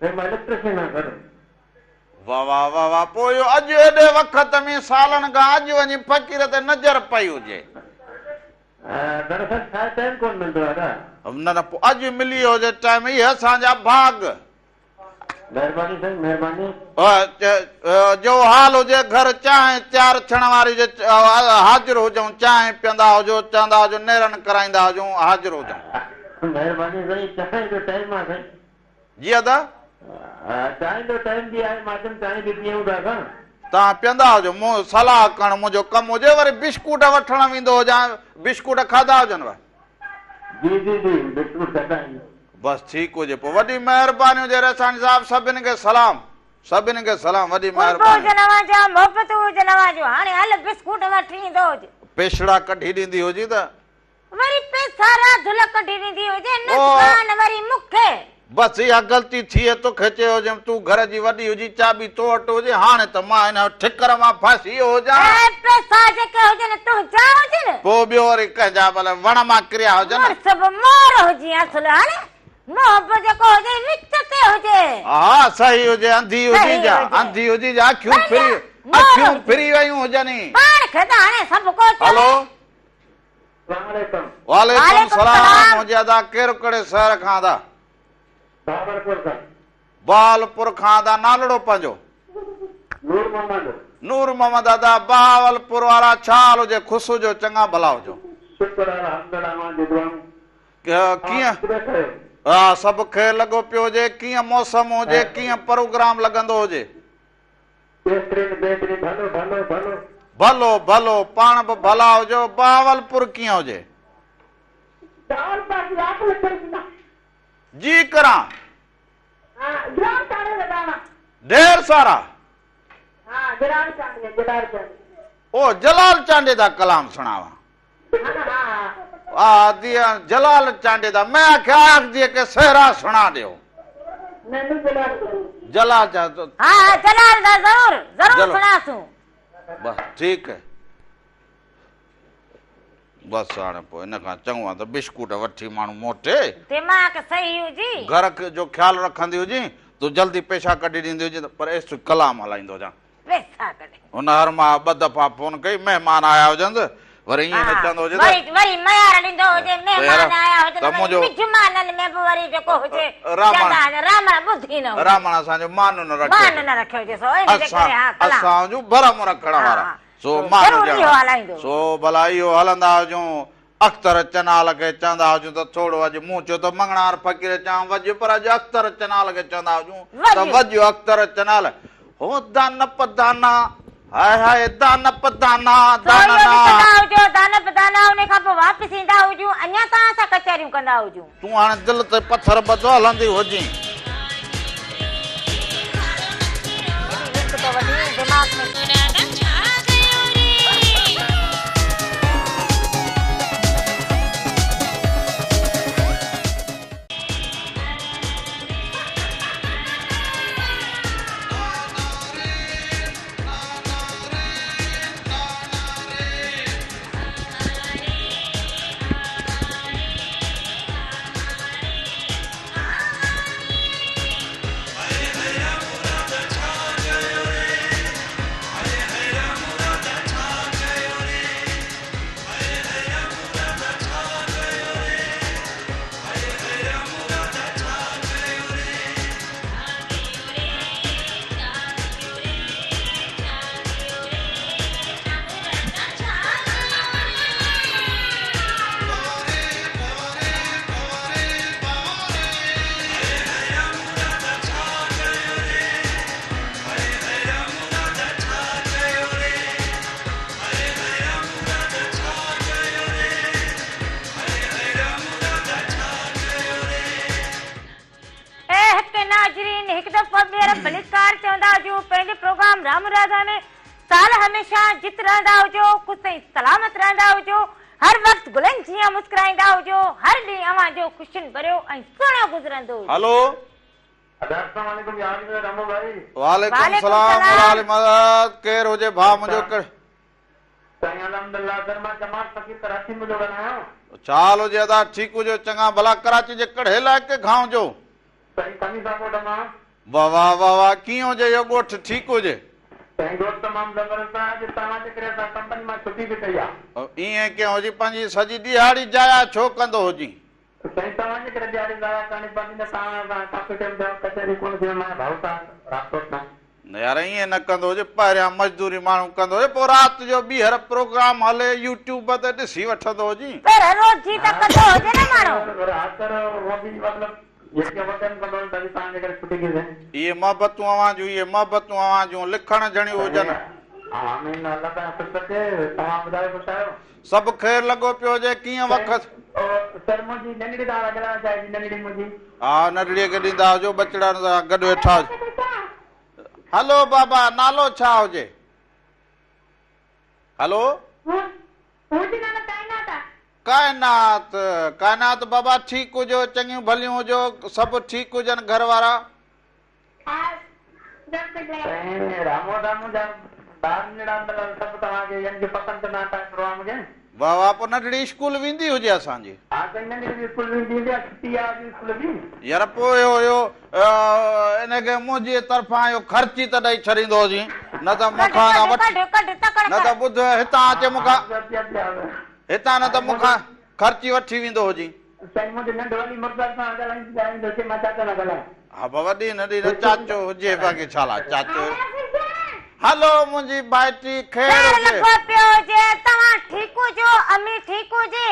سائين مان اليڪٽريشن آهيان سر. واه واه واه واه پوء اهو اڄ ايڏي وقت ۾ سالن کان اڄ وڃي فقير تي نظر پئي هجي. دراصل ڇا آهي ٽائيم ڪونه ملندو آهي نه. نه نه پوء اڄ ملي ويو هجي ٽائيم اهي اسان جا ڀاڳ. مهرباني سائين مهرباني. جو حال هجي گهر چانهه تيار ٿيڻ واري هجي حاضر هجون چانهه پيئندا هجو چوندا هجو نيرن ڪرائيندا هجون حاضر هجون. مهرباني سائين چانهه جو ٽائيم آهي سائين. جي ادا. چانهه جو ٽائيم به آهي ماڌم چانهه به پيئون ٿا اسان. توهان پيئندا هجو مون صلاح ڪرڻ منهنجو ڪم هجي وري بشڪوٽ وٺڻ ويندو هجان بشڪوٽ کاڌا هجنو. جي جي جي بشڪوٽ کاڌا آهن. بس ٺيڪ هجي پوء وڏي مهرباني هجي رئيساڻي صاحب سڀني کي سلام سڀني کي سلام وڏي قرب مهرباني. هجن اوهان جا محبتون هجن اوهان جون هاڻي هل بسڪوٽ وٺي ايندو هج. پيشڙا ڪڍي ڏيندي هجي ته. وري پئسا راڌل ڪڍي ڏيندي هجي نقصان وري مون کي. بس اها غلطي ٿئي توکي چيو هجيم تون گهر جي وڏي هجين چاٻي تو وٽ هجي هاڻي ته مان هن ٺڪر مان ڦاسي ويو هجان. اهي پئسا جيڪي هجن تنهنجا هجن. پوء ٻيو وري ڪنهن جا ڀلا وڻ مان ڪريا هجن. مڙس به مور هجين اصل هاڻي منهن به جيڪو هجي وچ تي هجي. ها صحيح هجي انڌي هجي جا انڌي هجي جا اکيون ڦري اکيون ڦري ويون هجني. پاڻ کي ته هاڻي سڀ ڪو چوي. هلو. السلام عليڪم. وعليڪم السلام منهنجي ادا ڪير ڪهڙي شهر کان ادا. بهاولپور کان. بهاولپور کان ادا نالڙو پنهنجو. نور محمد. نور محمد ادا بهاولپور وارا ڇا حال هجي خوش هجو چڱا ڀلا هجو. شڪر الحمدلله اوهان جي دعائون. ڪيئن ها سڀ خير لڳو پيو هجي ڪيئن موسم هجي ڪيئن پروگرام لڳندو هجي. بهترين بهترين ڀلو ڀلو ڀلو. ڀلو ڀلو پاڻ به ڀلا هجو بهاولپور ڪيئن هجي. جي ڪران. ڍير سارا. او جلال چانڊيي دا ڪلام سڻاوان. آ جلال چانڊيي دا مين آکيا آکدي ڪي سهرا سڻا ڏيو. جلال چانڊيي. ها ها جلال دا ضرور ضرور سڻاسون. بس ٺيڪ هي بس هاڻي پوء ان کان چڱو آ ته بسڪوٽ وٺي ماڻهو موٽي. دماغ صحيح هجي. گهر جو خيال رکندي هجين تون جلدي پئسا ڪڍي ڏيندي هجين ته پر ايس ڪلام هلائيندو هجان. پئسا ڪڍي. هن هر ماهه ٻه دفعا فون ڪئي، مهمان آيا هجنس، وري ائين نه چوندو هجي ته. وري ميار ڏيندو هجي، مهمان آيا هجن، وري مزمانن ۾ به وري جيڪو هجي چوندا آهن رامڻ ٻڌي نه هجي. رامڻ اسان جو مان نه رکيو هجي. مان نه رکيو هجي سو ان جي ڪري ها ڪلام. اسان هجون ڀرم رکڻ وارا سو مان ڏيڻ سو ڀلا اهو هلندا هجون اختر چنال کي چوندا هجون ته ٿورو اڄ مون چيو ته مڱڻهار فقير چان وڄ پر اڄ اختر چنال کي چوندا هجون ته وڄ اختر چنال هو دانپ دانا هاء هاء دانپ دانا دانا سو اهو به ڪندا هجو دانپ دانا ان کان پوء واپس ايندا هجون اڃا توهان سان ڪچهريون ڪندا هجون. تون هاڻي دل تي پٿر ٻڌو هلندي هجين. ايڏي رسڪ ٿو وٺين دماغ ۾. اي حق ناظرين هڪ دفعو ٻيهر ڀليڪار چوندا هجون پنهنجي پروگرام رام راڌا ۾ سال هميشه جت رهندا هجو خوش ۽ سلامت رهندا هجو هر وقت گلن جيان مسڪرائيندا هجو هر ڏينهن اوهان جو خوشين ڀريو ۽ سهڻو گذرندو هجي. هلو. ادا السلام عليڪم يا علي مدد رمو ڀائي. وعليڪم السلام مولا علي مدد ڪير هجي ڀاء منهنجو ڪهڙي. سائين الحمدلله سر مان جمال فقير ڪراچي مان ٿو ڳالهايان. ڇا حال هجي ادا ٺيڪ هجو چڱا ڀلا ڪراچي جي ڪهڙي علائقي کان هجو. سائين خميسا ڳوٺ مان. واه واه واه واه ڪيئن هجي اهو ڳوٺ ٺيڪ هجي. سائين ڳوٺ تمام زبردست آهي اڄ توهان جي ڪري اسان ڪمپني مان ڇٽي به ڪئي آ. ائين ڪيئن هجي پنهنجي سڄي ڏهاڙي ضايع ڇو ڪندو هجين. سائين توهان جي ڪري ڏهاڙي ضايع ڪرڻي پوندي نه توهان سان ڪافي ٽيم ٿيو ڪچهري ڪونه ٿي مان ڀائو سان رابطو ٿيو. نه يار ائين نه ڪندو هجي پهريان مزدوري ماڻهو ڪندو هجي پوء رات جو ٻيهر پروگرام هلي يوٽيوب تي ڏسي وٺندو هجين. پر روز جي ته ڪندو هجي نه ماڻهو. اهي محبتون اوهان جون اهي محبتون اوهان جون لکڻ جھڙيون هجن. سڀ خير لڳو پيو هجي ڪيئن وقت. ها ننڍڙيء کي ڏيندا هجو ٻچڙن سان گڏ ويٺا هجو. هلو بابا نالو ڇا هجي. هلو. ڪائنات ڪائنات بابا ٺيڪ هجو چڱيون ڀليون هجو سڀ ٺيڪ هجن گهر وارا. سائين رامو دامو جا ٻار ننڍڙا مطلب سڀ توهان کي يعني ڪي پسند ڪندا آهن توهان جي پروگرام کي. واه واه پوء ننڍڙي اسڪول ويندي هجي اسان جي. ها سائين ننڍڙي به اسڪول ويندي هوندي آ ڇٽي آ اڄ اسڪول جي. يار پوء اهو اهو ان کي منهنجي طرفان اهو خرچي ته ڏئي ڇڏيندو هجين نه ته مون ڪڍ کان ڪڍ وٺ ڪڍ ڪڍ تڪڙ نه ڪر. ته ٻڌ هتان ها اچي مون ها کان اچي اچي هتان نه ته سائين مون منهنجو کان خرچي وٺي ويندو هجين. سائين منهنجو ننڍو علي مرزا سان ڳالهائيندي ڳالهائيندو چي مان چاچا سان ڳالهايان. ها بابا ڏي نه ڏي نه چاچو هجي باقي ڇا لاء چاچو. هلو منهنجي ڀائٽي خير خير هجي. لڳو پيو هجي توهان ٺيڪ هجو امي ٺيڪ هجي.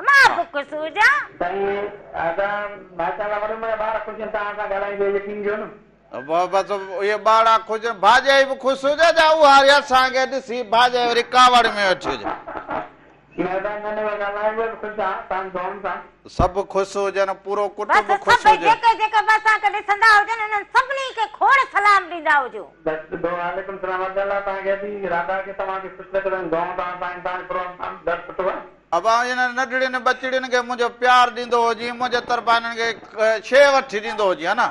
مان به خوش هجان. سائين ادا ماشاءالله وڏو منهنجا ٻار خوش آهن توهان سان ڳالهائيندي يقين ڏيو نه. بس اهي ٻارڙا خوش آهن ڀاڄائي به خوش هجي جا اها وري اسان کي ڏسي ڀاڄائي وري ڪاوڙ ۾ ويٺي هجي. سڀ خوش هجن پورو ڪٽنب بس خوش سڀئي هجي. جيڪي جيڪي به اسان کي ڏسندا هجن انهن سڀني کي کوڙ سلام ڏيندا هجو. ابا انهن ننڍڙين ٻچڙين کي منهنجو پيار ڏيندو هجين منهنجي طرفان انهن کي شيء وٺي ڏيندو هجين ها نه.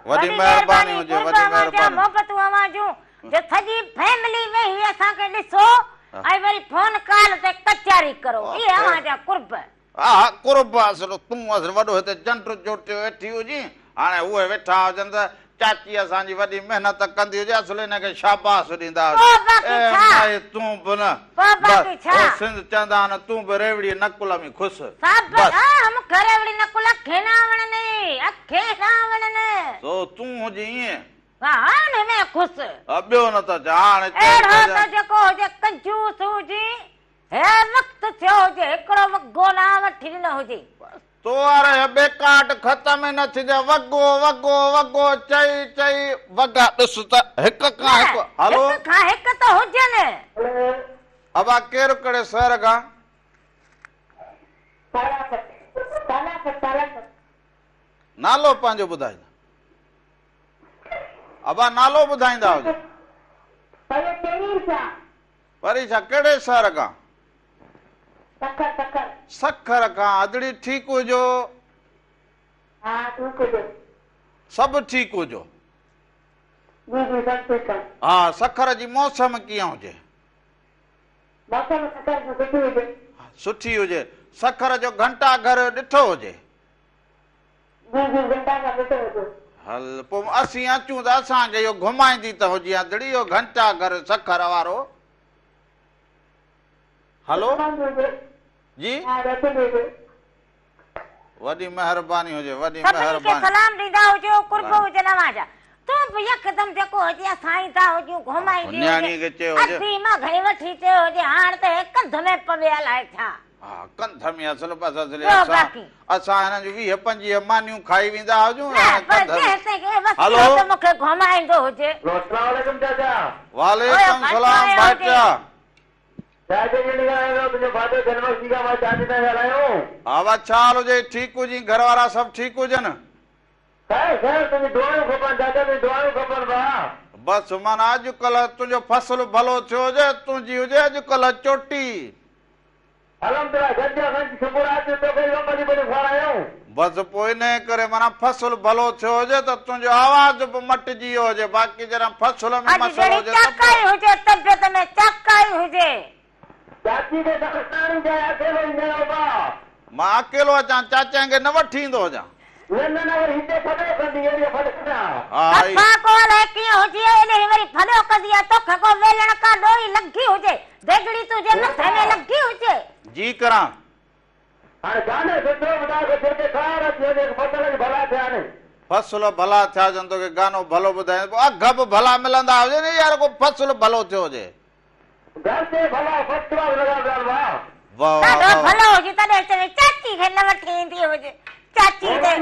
وڏي وڏي مهرباني مهرباني هجي قرب وڏي اوهان جا مهرباني. محبتون اوهان جون جو سڄي فيملي ويهي اسان کي ڏسو ۽ وري فون ڪال تي ڪچهري ڪرو اهي اوهان جا قرب. ها قرب اصل تون اصل وڏو هتي چنڊ چوٽيو ويٺي هجين هاڻي اهي ويٺا هجن ته چاچي اسان جي وڏي محنت ڪندي هجي اصل هن کي شاباس ڏيندا پوء هجن باقي اي ڇا؟ مائي تون به نه پوء بس باقي ڇا؟ او سنڌ چوندا آهن تون به ريوڙي نقل ۾ خوش شاباس بس. ها مون کي ريوڙي نقل اکين نه وڻن اکين نه وڻن. سو تون هجين ائين. ها هاڻي ۾ خوش. ها ٻيو نه ته ڇا هاڻي چئي اهڙو ته ته جيڪو هجي ڪنجوس هجي هي وقت ٿيو هجي هڪڙو وڳو نه وٺي ڏنو هجي. تو وارو هي ٻيڪاٽ ختم ئي نه ٿيندي وڳو وڳو وڳو چئي چئي وڳا ڏس ته هڪ کان نه هڪ هلو. هڪ کان هڪ ته هجن. ابا ڪير ڪهڙي شهر کان؟ نالو پنهنجو ٻڌائيندا. ابا نالو ٻڌائيندا هجو. پريشا ڪهڙي شهر کان؟ سکر کان ادڙي ٺيڪ هجو. سڀ ٺيڪ هجو. ها سکر جي موسم ڪيئن هجي؟ سٺي هجي. سکر جو گهنٽا گهر ڏٺو هجي؟ هل پوء اسين اچون ته اسان کي اهو گهمائيندي ته هجي ادڙي اهو گهنٽا گهر سکر وارو. هلو جي وڏي مهرباني هجي وڏي سڀني کي مهرباني. سلام ڏيندا هجو قرب هجن اوهان جا. تون به يڪدم جيڪو هجي اسان ايندا هجون گهمائيندي نياڻيء هجي. کي چيو هجي. اڌي مان گهڻي وٺي چيو هجي هاڻ ته هي ڪنڌ ۾ پوي الائي ڇا. ها ڪنڌ ۾ اصل بس اصل ٻيو اسان باقي. اسان هنن جون 20 25 مانيون کائي ويندا هجون نه هاڻي پر ڪنڌ ۾. جنهن تائين کي وسيلو هلو. ته مون کي گهمائيندو هجي. هلو اسلام عليڪم چاچا. وعليڪم سلام ڀائٽيا. چاچا جي ڳالهايان پيو تنهنجو ڀاٽيو جنمشي کان مان چاچي سان ڳالهايون. ها وا ڇا حال هجي ٺيڪ هجين گهر وارا سڀ ٺيڪ هجن؟ خير خير تنهنجي دعائون کپن چاچا تنهنجي دعائون کپن ڀاء. بس معنيٰ اڄڪلهه تنهنجو فصل ڀلو ٿيو هجي تنهنجي هجي اڄڪلهه چوٽي. الحمدلله گڏجي اسان صبح رات جو توکي ئي ڀلي ڀلي کارايون. بس پوءِ انهيء ڪري معنيٰ فصل ڀلو ٿيو هجي ته تنهنجو آواز به مٽجي ويو هجي باقي جڏهن فصل ۾ اڄ مسئلو جهڙي هجي ته چاڪائي پوءِ. هجي طبيعت ۾ چاڪائي هجي. چاچي کي ته کڻي جائي اڪيلو ئي نه ڀاء. مان اڪيلو اچان چاچا کي نه وٺي ايندو هجان. نه نه نه وري هتي ڦڏو ڪندي اهڙي ڦڏ ڪريان. ها صفا ڪو الائي ڪيئن هجي ايڏي وري ڦڏو ڪندي آهي توکي ڪو ويلڻ ڪا ڏوئي لڳي هجي ديڳڙي تنهنجي مٿي ۾ لڳي هجي. جي ڪران. هاڻي گانو سٺو ٻڌاءِ ڪو سر تي کار اچي وڃي فصل به ڀلا ٿيا آهن. فصل ڀلا ٿيا هجن توکي گانو ڀلو ٻڌائين پوءِ اگهه به ڀلا ملندا هجن يار ڪو فصل ڀلو ٿيو هجي. گهر تي ڀلا فرسٽ ڪلاس لڳا پيا آهن ڀاء. واهه واهه ڏاڍو واهه. ڀلو هجي تڏهن چوي چاچي کي نه وٺي ايندي هجي چاچي تي.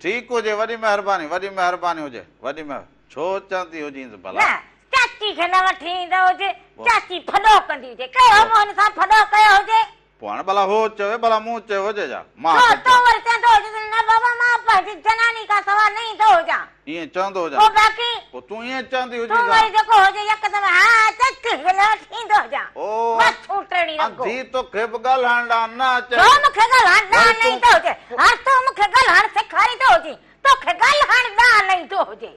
ٺيڪ هجي وڏي مهرباني وڏي مهرباني هجي وڏي مهر ڇو چوندي هجينس ڀلا. نه چاچي کي نه وٺي ايندا هجي چاچي ڦڏو ڪندي هجي ڪهڙو به هن سان ڦڏو ڪيو هجي. پوءِ هاڻي ڀلا هو چوي ڀلا مون چيو هجي ڇا مان ڇو تون وري چوندو هجي نه بابا مان پنهنجي جناني کان سوا نه ايندو هجان. ائين چوندو هجان. پوء باقي. پوء تون ائين چوندي هجين تون ته. وري جيڪو هجي يڪدم ها چچ هن ٿيندو هجان. او بس ڇوٽرڻي رڳو. انڌي توکي به ڳالهائڻ ڏانهن نه اچي. ڇو مون کي ڳالهائڻ ڏانهن وري نه تون ايندو هجي. هاڻ تون مون کي ڳالهائڻ سيکاريندو هجين. توکي ڳالهائڻ ڏانهن نه ايندو هجي.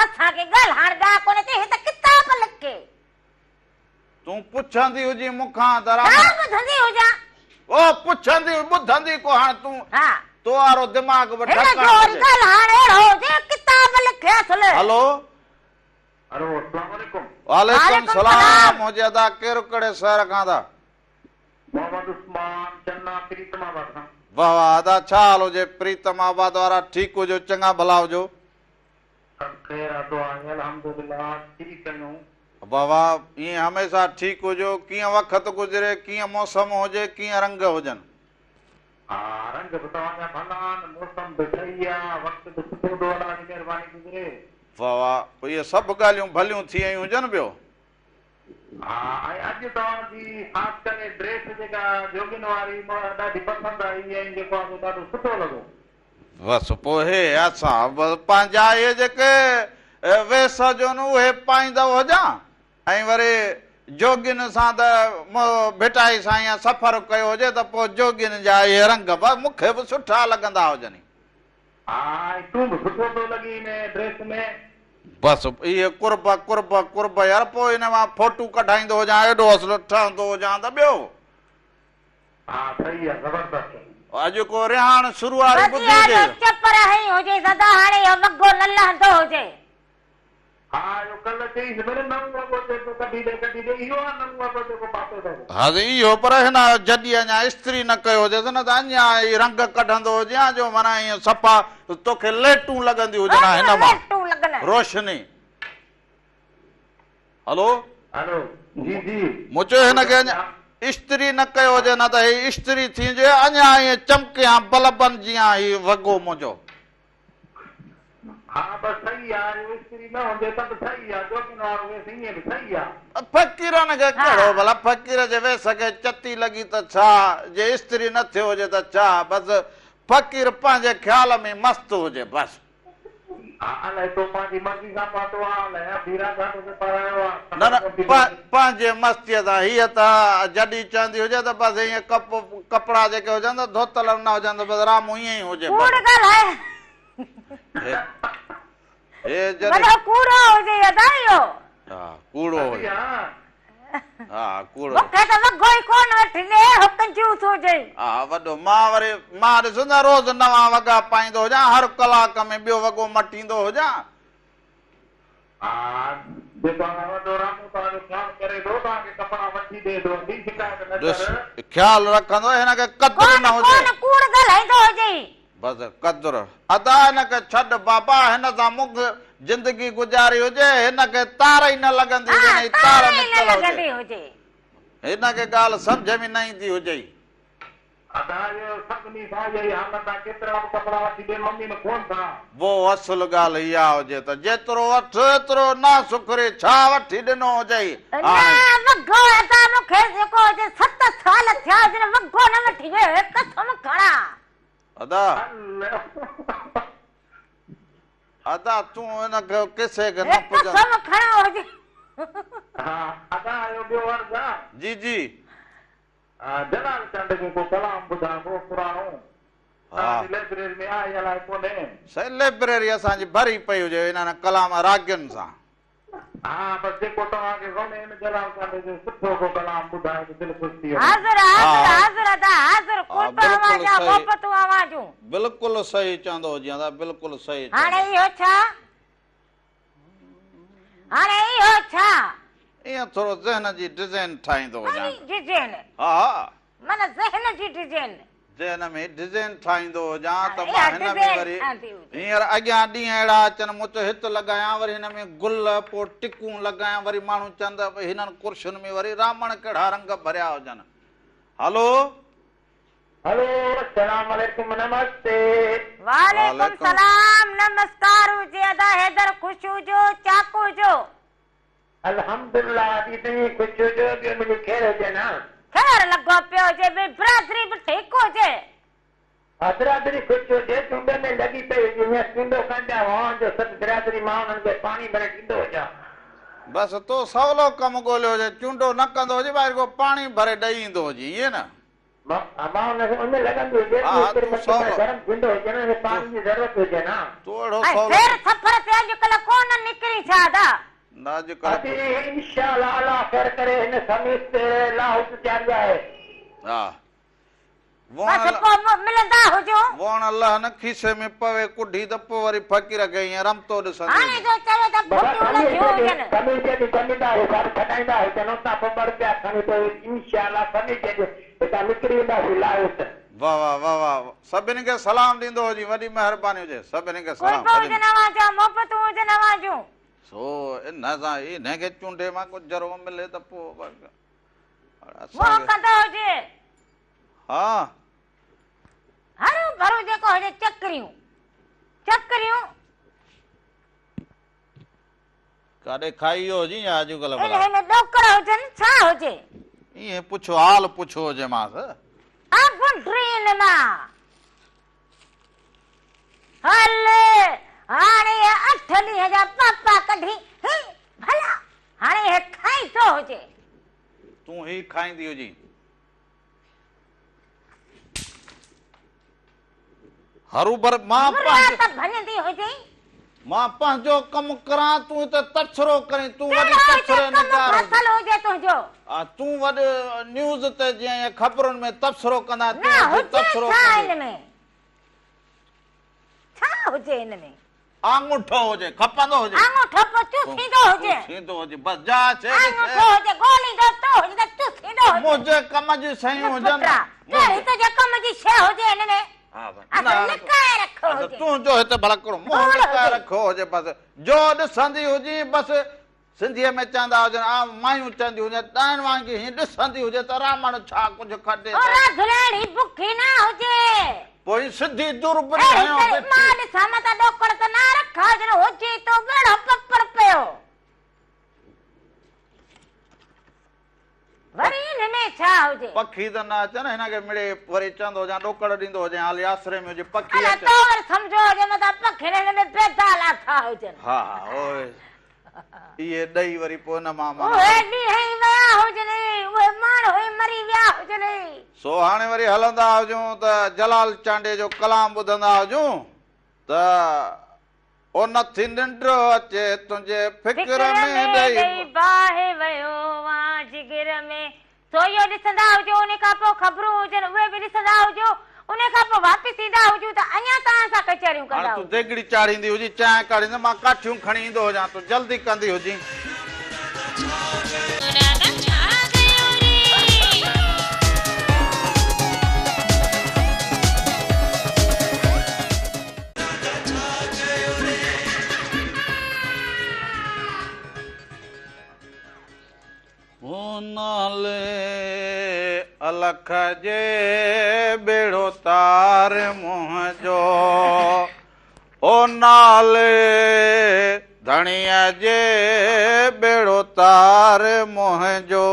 اسان کي ڳالهائڻ ڏانهن ڪونه اچي هي ته ڪتاب لکي. تون پڇندي هجين مون کان ته ڇا راما. ٻڌندي هجان؟ او پڇندي ٻڌندي ڪو هاڻ تون ها. تو وارو دماغ به هن ڍڪڻ جو وري هجي. ڳالهائڻ اهڙو هجي ڪتاب لکي اصل. هلو. هلو اسلام عليڪم. وعليڪم وعليڪم سلام سلام. هجي ادا ڪير ڪهڙي شهر کان ادا. محمد عثمان چنا پريتم آباد کان. واه واه ادا ڇا حال هجي پريتم آباد وارا ٺيڪ هجو چڱا ڀلا هجو. سڀ خير آ دعا آهي الحمدلله ٺيڪ آهيون. واه واه ائين هميشه ٺيڪ هجو ڪيئن وقت گذري ڪيئن موسم هجي ڪيئن رنگ هجن. ها رنگ به توهان جا ڀلا آهن موسم به صحيح آ وقت به سٺو ٿو الله جي مهرباني گذري. واه واه پوء اهي سڀ ڳالهيون ڀليون ٿي ويون هجن ٻيو. ها ۽ اڄ توهان جي خاص ڪري ڊريس جيڪا جوڳين واري ڏاڍي پسند آئي ۽ جيڪو آ سو ڏاڍو سٺو لڳو. بس پوء هي اسان به پنهنجا اهي جيڪي ويس هجن اهي پائيندو هجان ۽ وري جوڳين سان ته ڀٽائي سائينء سفر ڪيو هجي ته پوء جوڳين جا اهي رنگ به مون کي به سٺا لڳندا هجن. ها ۽ تون به سٺو ٿو لڳين ان ڊريس ۾. بس اهي قرب قرب قرب يار پوء ان مان فوٽو ڪڍائيندو هجان ايڏو اصل ٺهندو هجان ته ٻيو. ها صحيح آ زبردست. اڄ ڪو رهاڻ شروع واري ٻڌي وڌيا هجي. جو چپر هنئي هجي سدا هاڻي اهو وڳو نه لهندو هجي. ها اهو ڪلهه چئيس مڙي نئون وڳو چئي پيو ڪڍي ڏي ڪڍي ڏي اهو آ نئون وڳو جيڪو پاتو اٿس. ها سائين اهو پر هن جڏي اڃا استري نه ڪيو هجيس نه ته اڃا ئي رنگ ڪڍندو هجي ها جو معنيٰ ائين صفا توکي ليٽون لڳنديون هجن ها هن مان ليٽون لڳن. روشني. هلو. هلو جي جي. مون چيو هن کي اڃا استري نه ڪيو هجي نه ته هي استري ٿي وڃي اڃا ائين چمڪي ها بلبن جيان هي وڳو منهنجو. ها بس صحيح آ اهو استري نه هجي ته به صحيح آ جوڳين وارو ويس ائين به صحيح آ. فقيرن کي ڪهڙو ڀلا فقير جي ويس کي چتي لڳي ته ڇا جي استري نه ٿيو هجي ته ڇا بس فقير پنهنجي خيال ۾ مست هجي بس. ها الائي تو پنهنجي مرضي سان پاتو آ الائي اڌي راڌا توکي پارايو آ نه خبر نه ڪونه ٿي پوي. پنهنجي مستيء سان هيء ته جڏي چوندي هجي ته بس ائين ڪپ ڪپڙا جيڪي هجن ته ڌوتل نه هجن ته بس رامون ائين ئي هجي ڪوڙ بس. ڳالهائي هي هي جڏي. وڏو ڪوڙو هجي ادا اهو. ها ڪوڙو هجي. ها ڪوڙو. مون کي ته وڳو ئي ڪونه وٺي ڏي هو ڪنجوس هجي. ها وڏو مان وري مان ڏس نه روز نوان وڳا پائيندو هجان هر ڪلاڪ ۾ ٻيو وڳو مٽيندو هجان. ها جيڪو آهي وڏو رامو توهان جو خيال ڪري ٿو توهان کي ڪپڙا وٺي ڏي ٿو ادي شڪايت نه ڏس ڪر. خيال رکندو هن کي قدر ڪونه نه هجي. ڪونه ڪوڙ ڳالهائيندو هجي. بس قدر ادا هن کي ڇڏ بابا هن سان مون زندگي گذاري هجي هن کي تار ئي نه لڳندي هجي ها نه ئي تار تار ئي نه نڪتل هجي لڳندي هجي. هن کي ڳالهه سمجهه ۾ نه ايندي هجئي. ادا اهو سڀني سان اها ئي حالت آ ڪيترا به ڪپڙا وٺي ڏي ممي نه ڪون ٿا. وو اصل ڳالهه اها هجي ته جيترو وٺ ايترو نا سکري ڇا وٺي ڏنو هجئي نه هاڻي. وڳو ادا مون کي جيڪو هجي ست سال ٿيا هجن وڳو نه وٺي ڏي قسم کڻا. ادا ادا تون ان کي قصي کي نه پڄندو. قسم کڻو هجي. ها ادا اهو ٻيو عرض آ. جي جي. جلال چنڊ جو ڪو ڪلام ٻڌان ڪو پراڻو توهان جي لئبريري ۾ آهي الائي ڪونهي. سائين لئبريري اسان جي ڀري پئي هجي انهن ڪلام راڳين سان. ها بس جيڪو توهان کي وڻي ان جلال چانڊيي جو سٺو ڪو ڪلام ٻڌايو ته دل خوش ٿي وڃي. حاضر حاضر حاضر ادا حاضر قرب اوهان جا محبتون اوهان جون. بلڪل صحيح چوندو هجين ادا بلڪل صحيح چوندو. هاڻي اهو ڇا هاڻي اهو ڇا. ايئن ٿورو ذهن جي ڊزائين ٺاهيندو هجان. ڪهڙي ڊزائين؟ ها ها. معنيٰ ذهن جي ڊزائين. ذهن ۾ ڊزائين ٺاهيندو هجان ته مان هن ۾ وري هينئر اڳيان ڏينهن اهڙا اچن مون چيو هت لڳايان وري هن ۾ گل پوء ٽڪون لڳايان وري ماڻهو چون ته هنن ڪرسين ۾ وري رامڻ ڪهڙا رنگ ڀريا هجن. هلو. هلو السلام عليڪم نمستي. وعليڪم سلام نمسڪار هجي ادا حيدر خوش هجو چاڪ هجو. الحمدلله ادي توهين خوش هجو ٻيو منهنجي خير هجي نه. خير لڳو پيو هجي ٻي برادري به ٺيڪ هجي. ها برادري خوش هجي، چونڊ ۾ لڳي پئي هجي، هينئر چونڊو ڪن پيا وهان جو سڀ برادري مان انهن کي پاڻي ڀري ڏيندو هجان. بس تو سولو ڪم ڳوليو هجي، چونڊو نه ڪندو هجي ٻاهر ڪو پاڻي ڀري ڏئي ايندو هجي ائين نه؟ مان ان کي ان لڳندي هجي ها ته ها هيتري تون مٽي ۾ سولو گرم ٿيندو هجي نه ان کي تون پاڻي جي ضرورت هجي نه. تون اهڙو ۽ سولو سير سفر تي اڄڪلهه ڪو نه نڪرين ڇا ادا؟ نه اڄڪلهه ادي انشاء الله الله خير ڪري هن خميس تي لاهوت تياري آهي. ها بس پوء ملندا هجون. ووڻ لهن کيسي ۾ پوي ڪڍي ته پوء وري فقير کي ائين رمتو ڏسندي هاڻي هجين. جو چوي ته بابا ڦٽيون خميس لٿيون جي هجن. ڏينهن خميس جي ڏينهن زميندار حساب ڇڏائيندا هجن اتان پوء ٻه رپيا کڻي پوء انشاء الله خميس جي ڏينهن هتان نڪري وينداسين لاهوت. واه واه واه واه سڀني کي سلام ڏيندو هجين وڏي مهرباني هجي سڀني کي سلام قرب وڏي هجن اوهان جا محبتون هجن اوهان جون. سو ان سان انهي کي چونڊي مان ڪو ذرو ملي ته پوء منهن ڪندو هجي. ها. هرو ڀرو جيڪو هجي چڪريون چڪريون. ڪاڏي کائي ويو هجين يا اڄڪلهه ڀلا. انهي ۾ ڏوڪڙ هجن ڇا هجي. ائين پڇو حال پڇو هجيمانس. آبنڊرين مان. هل هاڻي اٺ ڏينهن جا پاپا ڪڍي هي ڀلا هاڻي هي کائيندو هجي. تون هي کائيندي هجين. هروڀر مان مريا ته ڀڃندي هجين. مان پنهنجو ڪم ڪران تون هتي تبصرو ڪرين تون وڏي ڪهڙو هتي تبصري ڪم نگار هجين. ڦاٿل هجي تنهنجو. ها تون وڏ نيوز تي جيئن ائين خبرن ۾ تبصرو ڪندا نه تيئن تون هجي تبصرو ڇا ڪندي. ان ۾. ڇا هجي ان ۾. آڱوٺو هجي، کپندو هجي. آڱوٺو پوء چوسيندو هجي. چوسيندو هجي، بس جا شيء ڏسي. آڱوٺو هجي، ڳوليندو تو هجي ته چوسيندو هجي. منهنجي ڪم جون شيون هجن. پٽ، ڪهڙي تنهنجي ڪم جي شيء هجي هن ۾. ها بس. اصل لڪائي رکيو هجي. تنهنجو هتي ڀلا ڪهڙو منهن لڪائي رکيو هجي بس. جو ڏسندي هجين بس سنڌيء ۾ چوندا هجن، عام مايون چونديون هجن، ڏائڻ وانگي هيئن ڏسندي هجي ته رامڻ ڇا ڪجهه کٽي ٿو. راڌليڻي بکي نه هجي. پوء هي سڌي دوربين اهڙي هنيو طرح بيٺي. مان ڏسان متان ڏوڪڙ ته نه رکيا هجن، هجي تو ٻيڙو پپر پيو. وري ان ۾ ڇا هجي. پکي ته نه اچن، هن کي مڙئي وري چوندو هجان ڏوڪڙ ڏيندو هجين، حالي آسري ۾ هجي پکي الا اچن. تو وري سمجهيو هجي متان پکين هن ۾ بيدا لاٿا هجن. ها ها اهي اهي ڏئي وري پوء ان مان معنيٰ اهي ڏينهن ئي ويا هجن، اهي ماڻهو ئي مري ويا هجن. سو هاڻي وري هلندا هجون ته جلال چانڊيي جو ڪلام ٻڌندا هجون ته. او نه ٿي ننڊ اچي تنهنجي فڪر ۾ ڏئي. باهه ويو آن جگر ۾. سو اهو ڏسندا هجو انهي کان پوء خبرون هجن اهي به ڏسندا هجو انهي کان پوء واپس ايندا هجون ته اڃا توهان سان ڪچهريون هاڻ ڪندا تون هجون. ديڳڙي چاڙهيندي هجين چانهه ڪاڙهيندي مان ڪاٺيون کڻي ايندو هجان تون جلدي ڪندي هجين. او نالي الک جي ٻيڙو تار منهنجو او نالي ڌڻيء جي ٻيڙو تار منهنجو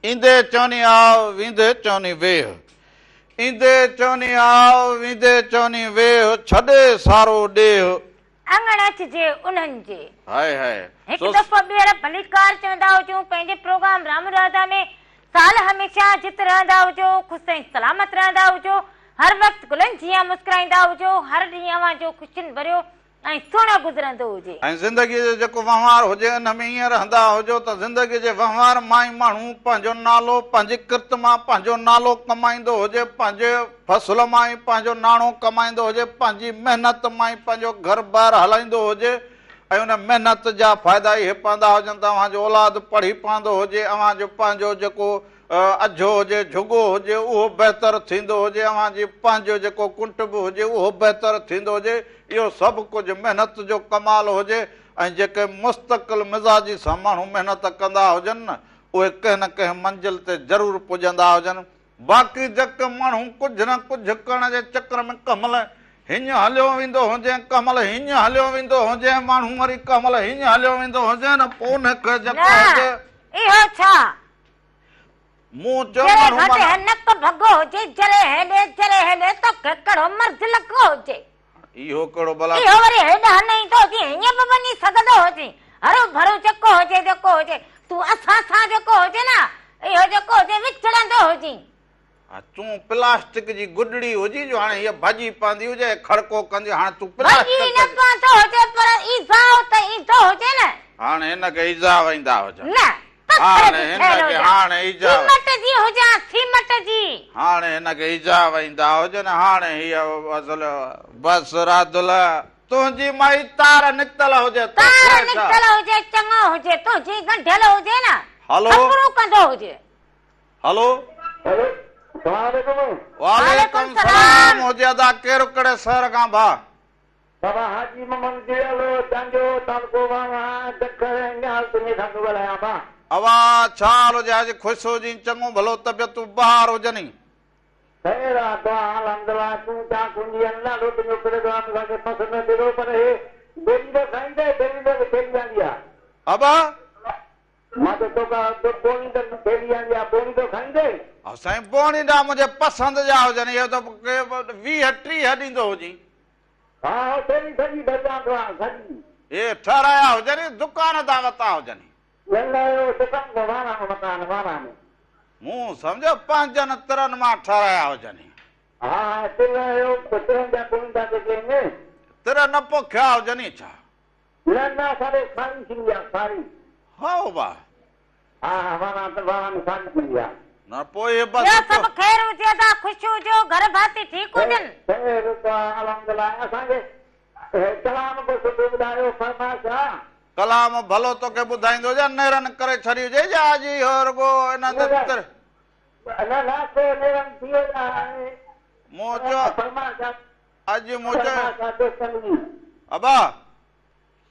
ايندي چوني آء ويندي چوني ويهه ايندي چوني آء ويندي چوني ويهه ڇڏي سارو ڏيهه. اڱڻ اچجي انهن جي. هائي هائي. هڪ دفعو ٻيهر ڀليڪار چوندا هجون پنهنجي پروگرام رام راڌا ۾ سال هميشه جت رهندا هجو خوش ۽ سلامت رهندا هجو هر وقت گلن جيان مسڪرائيندا هجو هر ڏينهن اوهان جو خوشين ڀريو ۽ سهڻو گذرندو هجي. ۽ زندگيء جو جيڪو وهنوار هجي ان ۾ ائين رهندا هجو ته زندگيء جي وهنوار مان ئي ماڻهو پنهنجو نالو پنهنجي ڪرت مان پنهنجو نالو ڪمائيندو هجي پنهنجي فصل مان ئي پنهنجو ناڻو ڪمائيندو هجي پنهنجي محنت مان ئي پنهنجو گهر بار هلائيندو هجي ۽ ان محنت جا فائدا اهي پوندا هجن ته اوهان جو اولاد پڙهي پوندو هجي اوهان جو پنهنجو جيڪو اجهو هجي، جهڳو هجي، اهو بهتر ٿيندو هجي، اوهان جي پنهنجو جيڪو ڪنٽب هجي، اهو بهتر ٿيندو هجي، اهو سڀ ڪجهه محنت جو ڪمال هجي ۽ جيڪي مستقل مزاجي سان ماڻهو محنت ڪندا هجن نه، اهي ڪنهن نه ڪنهن منزل تي ضرور پڄندا هجن. باقي جيڪي ماڻهو ڪجهه نه ڪجهه ڪرڻ جي چڪر ۾ ڪنهن مهل هينئن هليو ويندو هجين، ڪنهن مهل هينئن هليو ويندو هجين، ماڻهو وري ڪنهن مهل هينئن هليو ويندو هجين نه پوء ان کي جيڪو نه، هجي. اهو ڇا؟ مون چيو جڏهن ماڻهو گهٽ معنيٰ. نڪ ڀڳو هجي، جڏهن هيڏي جڏهن هيڏي توکي ڪهڙو مرض لڳو هجي. اهو ڪهڙو ڀلا. اهو وري هيڏانهن نه ايندو هجي، هيئن به وڃي سگهندو هجي. هرو ڀرو جيڪو هجي جيڪو هجي، تون اسان سان جيڪو هجي نه، اهو جيڪو هجي وچڙندو هجين. ها تون پلاسٽڪ جي گڏڙي هجي جو هاڻي هيء ڀڄي پوندي هجي ۽ کڙڪو ڪندي هاڻي تون ڀڄي پلاسٽڪ نه جي. پوندو هجي پر ايذاء ته ايندو هجي نه. هاڻي هن کي ايذاء ايندا هجن. نه پٿر هاڻي جي هن ٺهيل کي هجان. هاڻي ايذاء. سيمٽ جي هجان سيمٽ جي. هاڻي هن کي ايذاء ايندا هجن هاڻي هيء اصل بس رادل تنهنجي مائي تار نڪتل هجي تار توکي ڇا. نڪتل هجي چڱو هجي تنهنجي ڳنڍيل هجي نه هلو. خبرون ڪندو هجي. هلو. هلو سلام عليڪم. وعليڪم سلام هجي ادا ڪير ڪهڙي شهر کان ڀاء. بابا حاجي محمد جيالو چانڊيو تعلقو واهه دکر ۽ نهال تنيي کان ٿو ڳالهايان ڀاء. اوا ڇا حال هجي حاجي خوش هجين چڱو ڀلو طبيعتون بهار هجني. خير آ دعا الحمدلله تون چا ڪونجي آ ڏاڍو تنهنجو پروگرام اسان کي پسند اچي ٿو پر هي بيلي ته کائيندي بيلي ته کيلي آندي آ. ابا. مان ته توکان بوڻي ته کيلي آندي آ بوڻي ته کائيندي. او سائين بوڻي ڏا منهنجي پسند جا هجن اهو ته 20 30 ڏيندو هجين. ها ها سيري سڄي ڀرجان ٿو ها سڄي. اهي ٺهرايا هجن دڪان تان وتا هجن. نه نه اهو دڪان تان واڻا مان وتا آهن واڻا ۾. مون سمجهيو پنهنجن ترن مان ٺهرايا هجن. ها ها تر اهو ترن جا بوڻي ٿا جيڪي آهن. تر نه پوکيا هجن ڇا؟ نه نه اسان ڏي ساري ٿيندي آ ساري. هائو ڀاء. ها ها واڻا ته واڻا ۾ ساري ٿيندي آ. نه پوء اهي بس ٻيو سڀ خير هجي ادا خوش هجو گهر ڀاتي ٺيڪ هجن. خير ته الحمدلله اسان کي ڪلام به سٺو ٻڌايو فرمائش آ. ڪلام ڀلو توکي ٻڌائيندو هجان نيرن ڪري ڇڏي هجي يا اڄ اهو رڳو انهن تي تر. نه ناشتو نيرن ٿي ويو آهي. مون چيو فرمائش آ. اڄ مون چيو ابا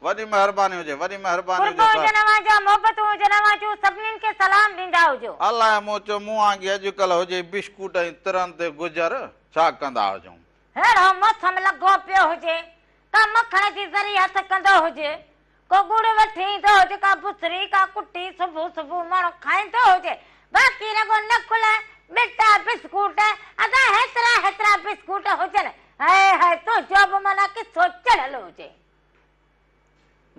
وڏي مهرباني هجي وڏي مهرباني قرب هجي هجن صاحب. اوهان جا محبتون هجن اوهان جون سڀنين کي سلام ڏيندا هجو. الاء مون چيو مون وانگي اڄڪلهه هجي بشڪوٽ ۽ ترن تي گذر ڇا ڪندا هجون. ههڙو موسم لڳو پيو هجي ڪا مکڻ جي ذري هٿ ڪندو هجي ڪو ڳڙ وٺي ايندو هجي، ڪا بسري، ڪا ڪٽي، صبح صبح ماڻهو کائيندو هجي، باقي رڳو نقل، ٻٽا بسڪوٽ، ادا هيترا هيترا بسڪوٽ هجن، هاء هاء تنهنجو به معنيٰ قصو چڙهيل هجي.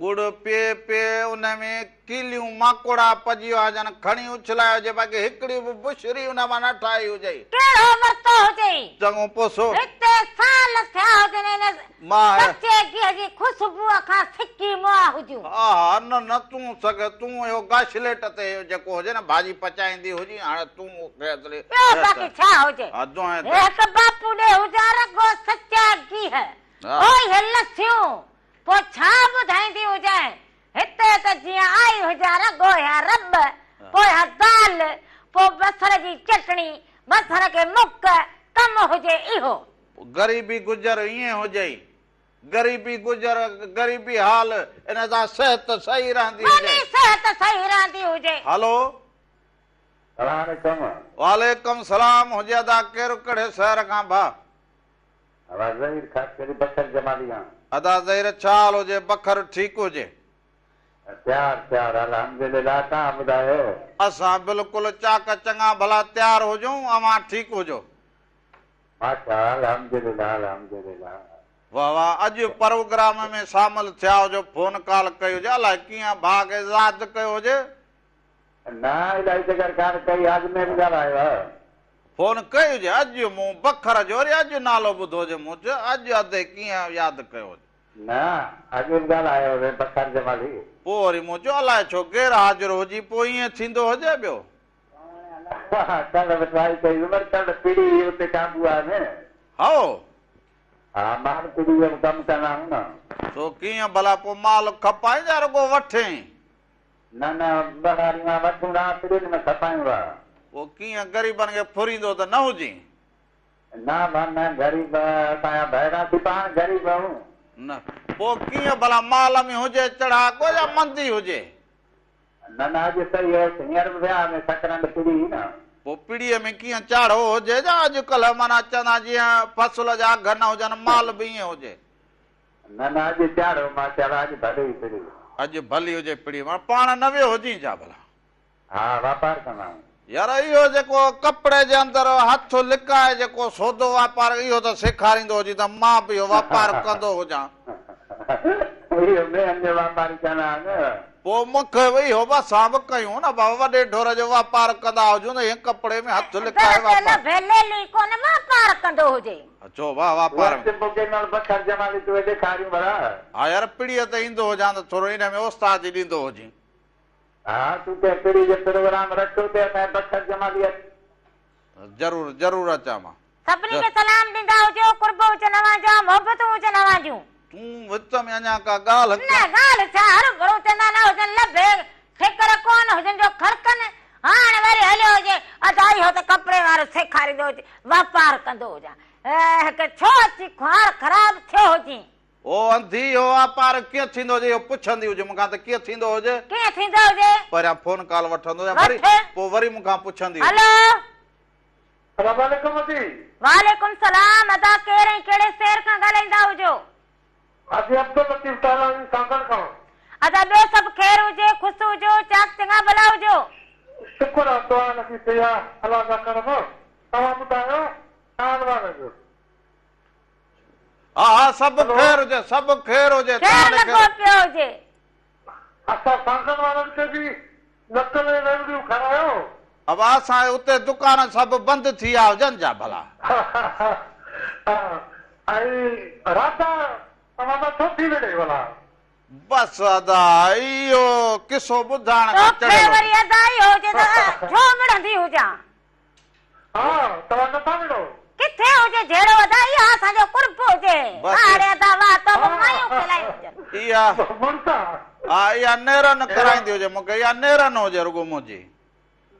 ڳڙ پيئي پيئي ان ۾ ڪيليون ماڪوڙا پئجي ويا هجن، کڻي اڇلايو هجي، باقي هڪڙي به بشري ان مان نه ٺاهي هجئي. ڪهڙو ورتو هجئي. چڱو پوسو. هتي سال ٿيا هجن ان مان سچي گيهه جي خوشبوء کان سڪي مئا هجون. آها نه نه تون سگهه تون اهو گاشليٽ تي جيڪو هجي نه ڀاڄي پچائيندي هجين هاڻي تون کي اصلي ٻيو باقي ڇا هجي. ها دونهين هي هڪ باپو ڏي هجان رڳو سچا گيهه ها. او اهي لسيون پوء ڇا ٻڌائيندي هجانء هتي ته جيئن آئي هجان رڳو اها رٻ پوء اها دال پوء بصر جي چٽڻي بصر کي مڪ ڪم هجي اهو. غريبي گذر ائين هجئي، غريبي گذر، غريبي حال، ان سان صحت صحيح رهندي هجئي. معني صحت صحيح رهندي هجي. هلو. سلام عليڪم. وعليڪم سلام هجي ادا ڪير ڪهڙي شهر کان ڀا. ادا ظهير خاصخيلي بکر جمالي کان. ادا ظهير ڇا حال هجي بکر ٺيڪ هجي. تيار تيار الحمدلله توهان ٻڌايو. اسان بلڪل چاڪ چڱا ڀلا تيار هجون اوهان ٺيڪ هجو. ماشاء الحمدلله الحمدلله. واه واه اڄ پروگرام ۾ شامل ٿيا هجو فون ڪال ڪئي هجي الائي ڪيئن ڀاء کي ياد ڪيو هجي. نه الائي چڪر ڪار ڪئي اڳ ۾ به ڳالهايو آ. فون ڪئي هجي اڄ مون بکر جو وري اڄ نالو ٻڌو هجي مون چيو اڄ ادي ڪيئن ياد ڪيو هجي. نه اڳ به ڳالهايو هوسين بکر جمالي. پوء وري مون چيو الائي ڇو غير حاضر هجي پوء ائين ٿيندو هجي ٻيو. ڪلهه به ٽرائي ڪئي هئي پر ڪلهه پڙي هئي اتي قابو آهي نه. هائو. ها مال پڙي جو به ڪم ڪندا آهيون نه. سو ڪيئن ڀلا پوء مال کپائين يا رڳو وٺين؟ نه نه ٻهراڙي مان وٺون ٿا پڙين ۾ کپايون ٿا. پوء ڪيئن غريبن کي ڦريندو ته نه هجين؟ نه ڀا نه غريب اسان جا ڀائر اسين پاڻ غريب آهيون. نه پوء ڪيئن ڀلا مال ۾ هجي چڙهاڪو يا مندي هجي؟ نه نه اڄ صحيح هيس هينئر به ويا ۾ سڪرنڊ پڙي هئي نه. پوء پڙيء ۾ ڪيئن چاڙهو هجي جا اڄ ڪلهه معنيٰ چوندا جيئن فصل جا اگهه نه هجن مال به ائين هجي. نه نه اڄ چاڙهو ماشاءالله اڄ ڀلي هئي پڙي. اڄ ڀلي هجي پڙي معنيٰ پاڻ نه ويو هجين ڇا ڀلا. ها واپار ڪندا آهيون. يار اهو جيڪو ڪپڙي جي اندر هٿ لڪائي جيڪو سودو واپار اهو ته سيکاريندو هجين ته مان به اهو واپار ڪندو هجان. اهو مينهن جو واپاري چوندا آهن. پوء مون کي به اهو به اسان به ڪيون نه بابا وڏي ڍور جو واپار ڪندا هجون ته ائين ڪپڙي ۾ هٿ لڪائي دراصل واپار. ڀيليلي ڪونه واپار ڪندو هجي. اچو واهه واپار ۾. وقت پوء ڪنهن مهل بکر جمالي توهي ڏيکاريون ڀلا. ها يار پڙيء تي ايندو هجان ته ٿورو ان ۾ استادي ڏيندو هجين. ها تون ڪنهن پڙي جو پروگرام رکيو ته اسان جي بکر جمالي اچ. ضرور ضرور اچان مان. سڀني کي سلام ڏيندا هجو، قرب هجن اوهان جا، محبتون هجن اوهان جون. تون وچ ۾ اڃا ڪا ڳالهه نه ڳالهه ڇا هروڀرو چوندا نه هجن لڀي ٺيڪر ڪونه هجن جو کڙڪن هاڻ وري هليو هجي ادا اهو ته ڪپڙي وارو سيکاريندو هجي واپار ڪندو هجان هڪ ڇو اچي خوار خراب ٿيو هجين. او انڌي اهو واپار ڪيئن ٿيندو هجي اهو پڇندي هجي مون کان ته ڪيئن ٿيندو هجي. ڪيئن ٿيندو هجي. پهريان فون ڪال وٺندو هجان وري وٺ. پوء وري مون کان پڇندي هجي. هلو. سلام عليڪم ادي. وعليڪم سلام ادا ڪير ۽ ڪهڙي شهر کان ڳالهائيندا هجو. ادي عبداللطيف ٽالاڻي سانگهڙ کان. ادا ٻيو سڀ خير هجي خوش هجو چاڪ چڱا ڀلا هجو. شڪر آ دعا لڳي پئي آ الله جا ڪرم توهان ٻڌايو ڇا حال وال جو. ها ها سڀ خير هجي سڀ خير هجي خير توهان ڏي لڳو خير. پيو هجي. اسان سانگهڙ وارن کي به نقل ۽ ريوڙيون کارايو. ابا اسان جي اتي دڪان سڀ بند ٿي ويا هجن ڇا ڀلا. ۽ راڌا توهان سان ڇو ٿي وڙهي ڀلا. بس ادا اهو قصو ٻڌائڻ کان توکي چڙهيل وري هجي. ادا اهو هجي ته ڇو وڙهندي هجان. ها توهان نٿا وڙهو. ڪٿي هجي جهيڙو ادا اها اسان جو قرب هجي بس واهه ڙي ادا واهه تو به مايون کلائي هجن. اها مڙس آ. ها اها نيرن ڪرائيندي هجي مون کي اها نيرن هجي رڳو منهنجي.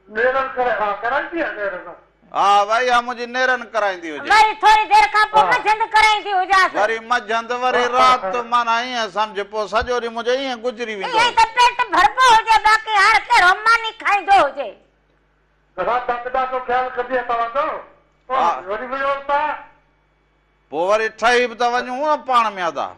نيرن ڪرائي ها ڪرائيندي آ نيرن. ها ڀائي اها منهنجي نيرن ڪرائيندي هجي. وري ٿوري دير کان پوء منجهند ڪرائيندي هجانس. وري منجهند وري رات معنيٰ ائين سمجهه پوء سڄو ڏينهن منهنجو ائين گذري ويندو ائين ئي هجي. ته پيٽ ڀربو هجي باقي هاڻ ڪهڙو ماني کائيندو هجي. راڌا به ڏاڍو خيال ڪندي آهي توهان جو. ها. وري وڙهو ٿا. پوء وري ٺهي به ته وڃون نه پاڻ ۾ ادا.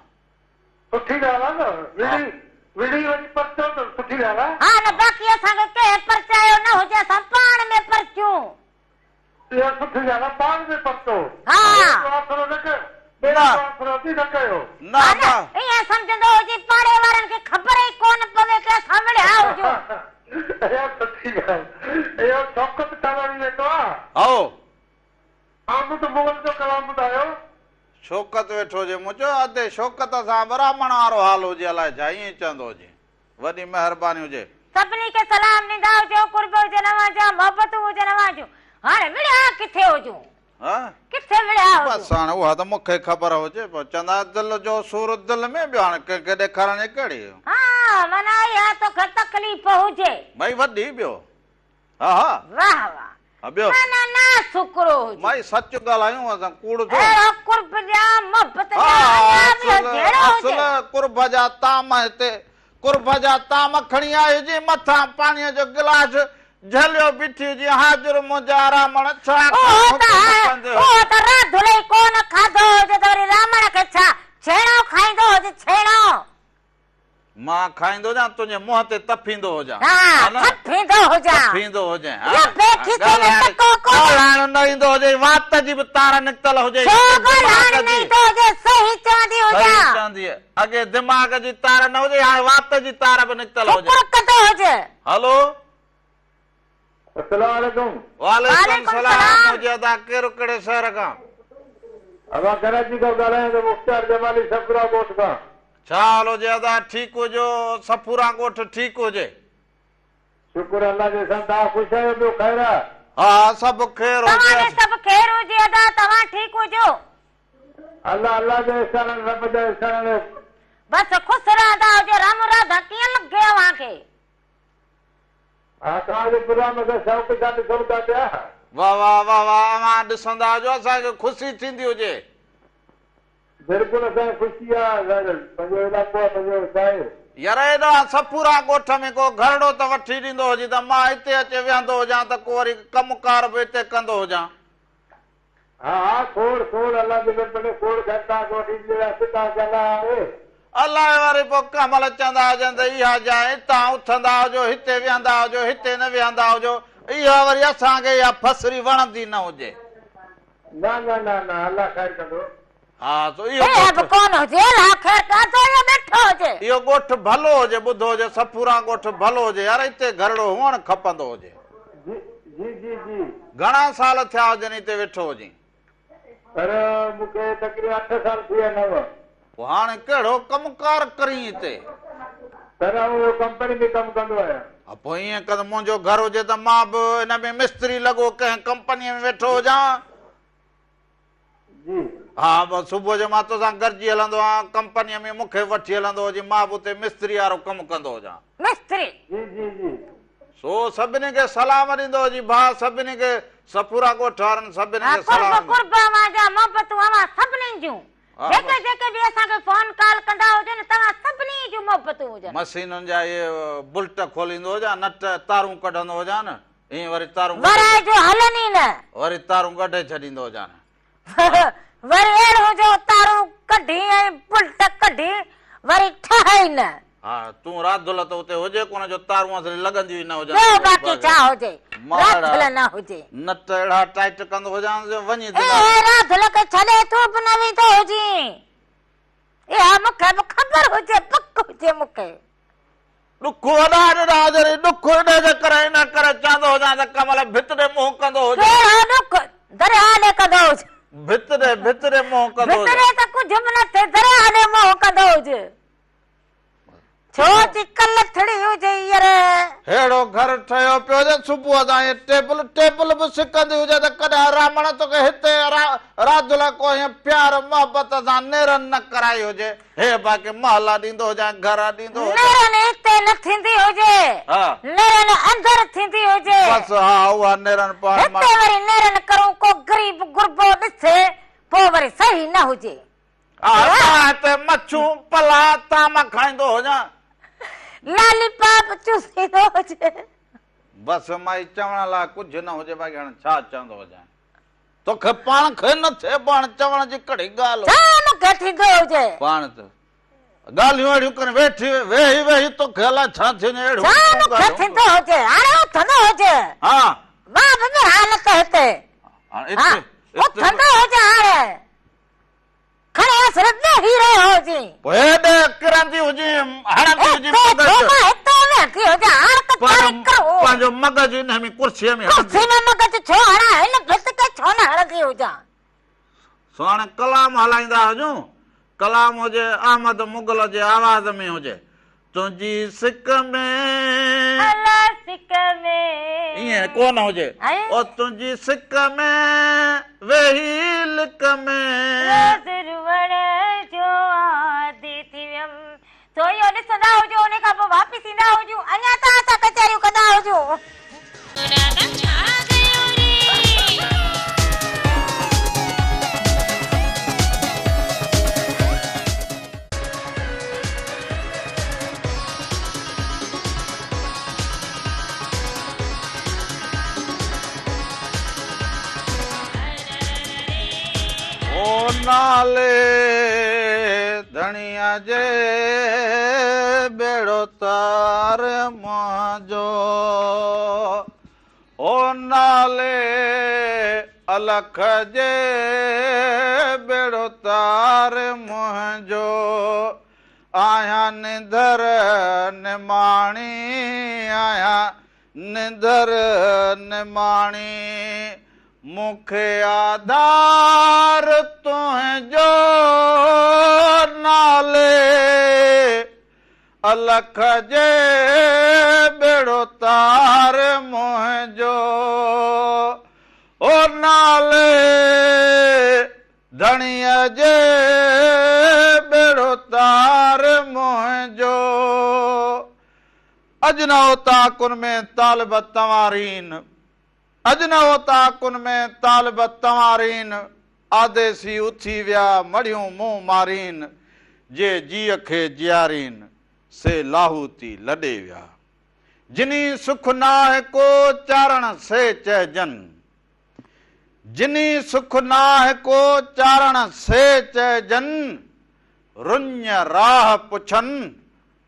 سٺي ڳالهه آهي نه. ها. وڙهي وڙهي وري پرچو ته سٺي ڳالهه آهي. ها نه باقي اسان کي ڪنهن پرچايو نه هجي اسان پاڻ ۾ پرچون. اها سٺي ڳالهه آهي پاڻ ۾ پرچو. ها. ٻين جو آسرو نه ڪيو. ٻين نه. جو آسرو اچي نه ڪيو. نه ها نه ادا. ائين سمجهندو هجي پاڙي وارن کي خبر ئي ڪونه پوي ڪه اسان وڙهيا هجون. اها سٺي ڳالهه. اهو شوڪت ٽالاڻي ويٺو آ. هائو. حامد مغل جو ڪلام ٻڌايو. شوڪت ويٺو هجي. مون چيو ادي شوڪت سان به راهمڻ وارو حال هجي الائي ڇا ائين چوندو هجي. وڏي مهرباني هجي. سڀني کي سلام ڏيندا هجو قرب هجن اوهان جا محبتون هجن اوهان جون. هاڻي وڙهيا ڪٿي هجون. ها. ڪٿي وڙهيا هجون. بس هاڻي اها ته مون کي خبر هجي. پوء چوندا دل جو سور دل ۾ ٻيو هاڻي ڪنهن کي ڏيکارڻ جي ڪهڙي. ها معنيٰ اها توکي تڪليف هجي. ڀئي وڏي ٻيو. ها ها. واهه واهه. ها ٻيو. معنيٰ ناسڪرو هجي. مائي سچ ڳالهايون اسان ڪوڙ ٿو. اهڙو قرب ڏيان محبت ها ڏيان اڃا به اصل جهيڙو هجي. اصل قرب جا طعام هتي قرب جا طعام کڻي آئي هجين مٿان پاڻيء جو گلاس جهليو بيٺي هجين حاضر منهنجا رامڻ ڇا کان اهو ته حڪم ڪندي اهو ته راڌل ئي ڪونه کاڌو هجي ته وري رامڻ کي ڇا ڇيڻو کائيندو هجي ڇيڻو. مان کائيندو هجان تنهنجي منهن تي تڦيندو هجان ها ها نه ٿڦيندو هجان. تڦيندو هجين ها يا بي کيسي ۾ ڳالهائڻ ٽڪو ڪونه. ڳالهائڻ نه ايندو هجي وات جي به تار نڪتل هجي ڇو هتي ڳالهائڻ دماغ نه جي ايندو هجي صحيح چوندي صحيح هجان. چوندي اڳي دماغ جي تار نه هجي هاڻي وات جي تار به نڪتل هجي. شڪر ڪندو هج. هلو. السلام عليڪم. وعليڪم وعليڪم سلام سلام. هجي ادا ڪير ڪهڙي شهر کان. ادا ڪراچي کان ڳالهايان ٿو مختيار جمالي صفورا ڳوٺ کان. ڇا حال هجي ادا ٺيڪ هجو صفورا ڳوٺ ٺيڪ هجي. شڪر الله جو سان توهان خوش آهيو ٻيو خير آ. ها ها سڀ خير توهان هجي. ڏي سڀ خير هجي ادا توهان ٺيڪ هجو. الله الله جا احسان آهن رب جا احسان آهن. بس خوش رهندا هجو رام راڌا ڪيئن لڳي اوهان کي. ها توهان جو پروگرام اسان شوق سان ڏسون ٿا پيا. واه واه واه واه اوهان ڏسندا هجو اسان کي خوشي ٿيندي هجي. بلڪل اسان کي خوشي آ پنهنجو علائقو آ پنهنجو ڇا آهي. يار هيڏانهن صفورا ڳوٺ ۾ ڪو گهرڙو ته وٺي ڏيندو هجين ته مان هتي اچي ويهندو هجان ته ڪو وري ڪم ڪار به هتي ڪندو هجان. ها ها کوڙ کوڙ الله جي مهرباني کوڙ گهر توهان کي وٺي ڏينداسين توهان کي الله آهي. الائي وري پوء ڪنهن مهل چوندا هجن ته اها جاء هتان اٿندا هجو هتي ويهندا هجو هتي نه ويهندا هجو اها وري اسان کي اها ڦسري وڻندي نه هجي. نه نه نه نه الله خير ڪندو. ها سو اهو اهي به ڳوٺ. ڪونه هجي الله خير ڪندو اهو ويٺو هجي. اهو ڳوٺ ڀلو هجي ٻڌو هجي صفوران ڳوٺ ڀلو هجي يار اتي گهرڙو هئڻ کپندو هجي. جي جي جي جي. گهڻا سال ٿيا هجن اتي ويٺو هجين. پر مون کي تقريبن اٺ سال ٿي ويا نو. پوء هاڻي ڪهڙو ڪم ڪار ڪرين اتي؟ سر آئون ڪمپني ۾ ڪم ڪندو آهيان. ها پوء ائين ڪر منهنجو گهر هجي ته مان به ان ۾ مستري لڳو ڪنهن ڪمپنيء ۾ ويٺو هجان. جي. ها بس صبح جو مان توسان گڏجي هلندو آهيان ڪمپنيء ۾ مون کي وٺي هلندو هجين مان به اتي مستري وارو ڪم ڪندو هجان. مستري. جي جي جي. سو سڀني کي سلام ڏيندو هجين ڀاء سڀني کي صفورا ڳوٺ وارن سڀني ها کي قرب سلام. قرب اوهان جا محبتون اوهان سڀني جون. ها جيڪي بس. جيڪي به اسان کي فون ڪال ڪندا هجن توهان سڀني جون محبتون هجن. مشينن جا اهي بلٽ کوليندو هجان نٽ تارون ڪڍندو هجان ائين وري تارون ورائي جو هلن ئي نه. وري تارون ڳنڍي ڇڏيندو هجان. وري اهڙو جو تارون ڪڍي ۽ بلٽ ڪڍي وري ٺهي ئي نه. ها تون راڌل ته اتي هجي ڪونه جو تارون اصلي لڳنديون ئي نه هجن. ٻيو باقي ڇا هجي راڌل نه هجي. نٽ اهڙا ٽائيٽ ڪندو هجانس جو وڃي اي راڌل کي ڇڏي تون به نه ويندو هجين. اها مون کي به خبر هجي پڪ هجي مون کي. ڏک وڏا ڏنا هجن ڏک ان جي ڪري ان ڪري چوندو هجان ته ڪمل ڀت ڏي منهن ڪندو هجي. ڪهڙو ڏک درياهه ڏي ڪندو هجي. ڀت ڏي ڀت ڏي منهن ڪندو ڀت هجي. ڏي ته ڪجهه به نه ٿئي درياهه ڏي منهن ڪندو هجي. ڇو جي ڪل ٿڙي هجي ير. ههڙو گهر ٺهيو پيو هجي صبح سان هيء ٽيبل ٽيبل به سڪندي هجي ته ڪڏهن رامڻ توکي هتي راڌل ڪو هيئن پيار محبت سان نيرن نه ڪرائي هجي. هي باقي محلا ڏيندو هجان گهر ڏيندو هجان. نيرن هتي نه ٿيندي هجي. ها. نيرن اندر ٿيندي هجي. بس ها اها نيرن پاڻ مان. هتي وري نيرن ڪرون ڪو غريب غربو ڏسي پوء وري صحيح نه هجي. ها مان هتي مڇون پلا طعام کائيندو هجان. لالي پاپ چوسيندو هجي. بس مائي چوڻ لاء ڪجهه نه هجي باقي هاڻي ڇا چوندو هجان. توکي پاڻ کي نه ٿئي پاڻ چوڻ جي ڪهڙي ڳالهه. ڇا مون کي ٿيندو هجي. پاڻ ته ڳالهيون اهڙيون ڪرين ويٺي ويهي ويهي توکي الائي ڇا ٿي وڃي اهڙيون ڇا مون کي ٿيندو هجي هاڻي اٿندو هجي. ها. مان به حالت هتي. ها اٿندو هجي هاڻي. کڻي اصل ويهي رهيو هجين. پوء هيڏي ڪرندي هجين، هڻندي هجين مغز. ڇو مان هتي ويهندي هجان، هاڻ ته چاري ڪرون. پنهنجو مغز انهيء ۾ ڪرسيء ۾ هڻندي. ڪرسي ۾ مغز ڇو هڻان، هن ڀت کي ڇو نه هڻندي هجان. سو هاڻي ڪلام هلائيندا هجون، ڪلام هجي احمد مغل جي آواز ۾ هجي. تنهنجي سڪ ۾. الا سڪ ۾. ائين ڪو نه هجي. او تنهنجي سڪ ۾، ويهي لڪ ۾. روز روئڻ جو عادي ٿي ويم. سو اهو ڏسندا هجو ان کان پوء واپس ايندا هجون اڃا توهان سان ڪچهريون ڪندا هجون. او نالي ڌڻيء جي ٻيڙو تار منهنجو. او نالي الک جي ٻيڙو تار منهنجو. آهيان نڌر نماڻي آهيان نڌر نماڻي مون کي آڌار تنهنجو نالي الک جي ٻيڙو تار منهنجو. او نالي ڌڻيء جي ٻيڙو تار منهنجو. اڄ نه اوطاقن ۾ طالب تنوارين، اڄ نه اوطاقن ۾ طالب تنوارين، آديسي اٿي ويا مڙهيون منهن مارين، جي جيء کي جيارين، سي لاهوتي لڏي ويا. جني سک ناهه ڪو چارڻ سي چئجن. جني سک ناهه ڪو چارڻ سي چئجن، رڃ راهه پڇن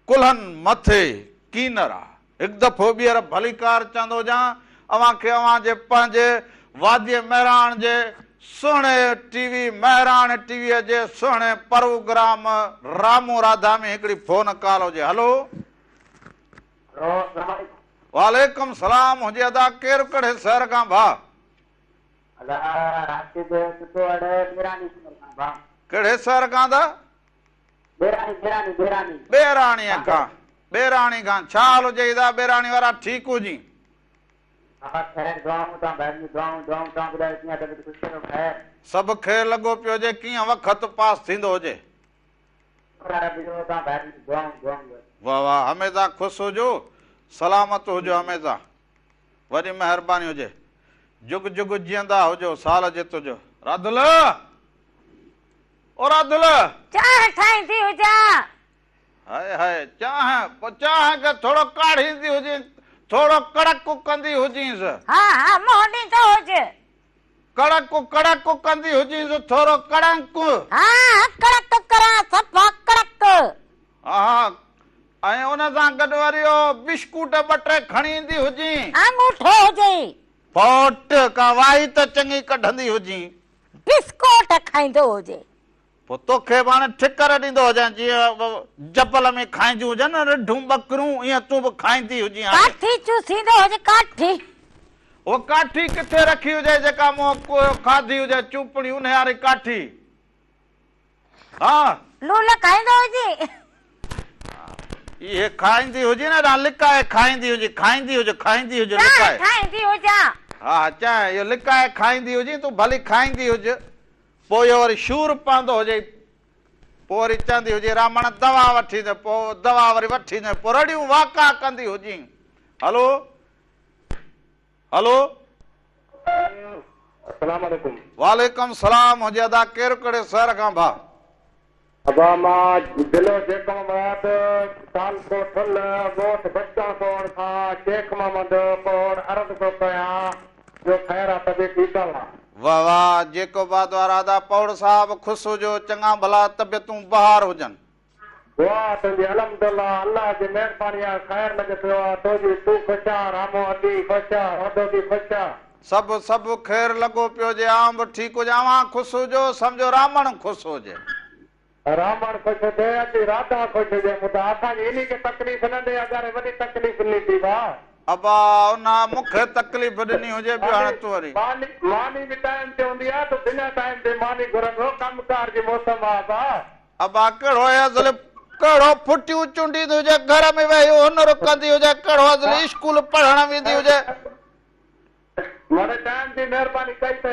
ڪلهن مٿي ڪينرا. هڪ دفعو ٻيهر ڀليڪار چوندو هجان، اوهان کي اوهان جي پنهنجي واديء مهراڻ جي سهڻي ٽي وي مهراڻ ٽي ويء جي سهڻي پروگرام رامون راڌا ۾ هڪڙي فون ڪال هجي هلو. هلو السلام عليڪم. وعليڪم سلام هجي ادا ڪير ڪهڙي شهر کان ڀاء. ادا راشد سٺو اڙ ٻيراڻي شهر کان ڀاء. ڪهڙي شهر کان ادا. ٻيراڻي ٻيراڻي ٻيراڻي. ٻيراڻيء کان ٻيراڻي کان ڇا حال هجئي ادا ٻيراڻي وارا ٺيڪ هجين. ها خير دعائون توهان ڀائرن جون دعائون دعائون توهان ٻڌايو ڪيئن طبيعت خوش آهيو خير. سڀ خير لڳو پيو هجي ڪيئن وقت پاس ٿيندو هجي. شڪر آ رب جو توهان ڀائرن جون دعائون دعائون بس. واه واه هميشه خوش هجو سلامت هجو هميشه وڏي مهرباني هجي جگ جگ جيئندا هجو سال جت هجو راڌل او راڌل. چانهه ٺاهيندي هجان. هاء هاء چانهه پوء چانهه کي ٿورو ڪاڙهيندي هجين ٿورو ڪڙڪ ڪندي هجينس. ها ها منهن ڏيندو هج. ڪڙڪ ڪڙڪ ڪندي هجينس ٿورو ڪڙنڪ. ها ها ڪڙڪ ڪران صفا ڪڙڪ. ها ها ۽ ان سان گڏ وري اهو بشڪوٽ ٻه ٽي کڻي ايندي هجين. آڱوٺو هجئي. ڦوٽ ڪا وائي ته چڱي ڪڍندي هجين. بسڪوٽ کائيندو هجي. پوء توکي به هاڻي ٺڪر ڏيندو هجان جيئن جبل ۾ کائينديون هجن نه رڍون ٻڪريون ايئن تون به کائيندي هجين هاڻي. ڪاٺي چوسيندو هجي ڪاٺي. اها ڪاٺي ڪٿي رکي هجي جيڪا مون کاڌي هجي چوپڙي انهي واري ڪاٺي. ها. لولا کائيندو هجي. اهي کائيندي هجي نه هيڏانهن لڪائي کائيندي هجي کائيندي هج کائيندي هج چانهه لڪائي. ٺاهيندي هجان. ها ها چانهه اهو لڪائي کائيندي هجين تون ڀلي کائيندي هج. پوء اهو وري شور پوندو هجئي، پوء وري چوندي هجئي رامڻ دوا وٺي ايندين، پوء دوا وري وٺي ايندين، پوء رڙيون واڪا ڪندي هجين. هلو. هلو. السلام عليڪم. وعليڪم سلام هجي ادا ڪير ڪهڙي شهر کان ڀاء. ابا مان ضلعو جيڪب آباد تعلقو ٺل ڳوٺ بچڪان پوهڙ کان شيخ محمد پوهڙ عرض ٿو ڪيان جو خير آ طبيعت ٺيڪ آ وا. واه واه جيڪب آباد وارا ادا پوهڙ صاحب خوش هجو چڱا ڀلا طبيعتون بهار هجن. دعا تنهنجي الحمدالله الله جي مهرباني آ خير لڳي پيو آ تو جي تون خوش آ رامو ادي خوش آ رودو به خوش آ. سڀ سڀ خير لڳو پيو هجي آئون به ٺيڪ هجان اوهان خوش هجو سمجهو رامڻ خوش هجي. رامڻ خوش هجي ادي راڌا خوش هجي مون ته اسان جي انهي کي تڪليف نه ڏي اڳاري وڏي تڪليف ڏني ٿي ڀاء. ابا ان مون کي تڪليف ڏني هجي ٻيو هاڻي تون وري. ماني ماني به ٽائيم تي هوندي آ تون بنا ٽائيم تي ماني گهرندو ڪم ڪار جي موسم آ ابا. ابا ڪهڙو ازل ڪهڙو ڦٽيون چونڊيندي هجي گهر ۾ ويهي هنر ڪندي هجي ڪهڙو ازل اسڪول پڙهڻ ويندي هجي. مڙئي ٽائيم جي مهرباني ڪئي ته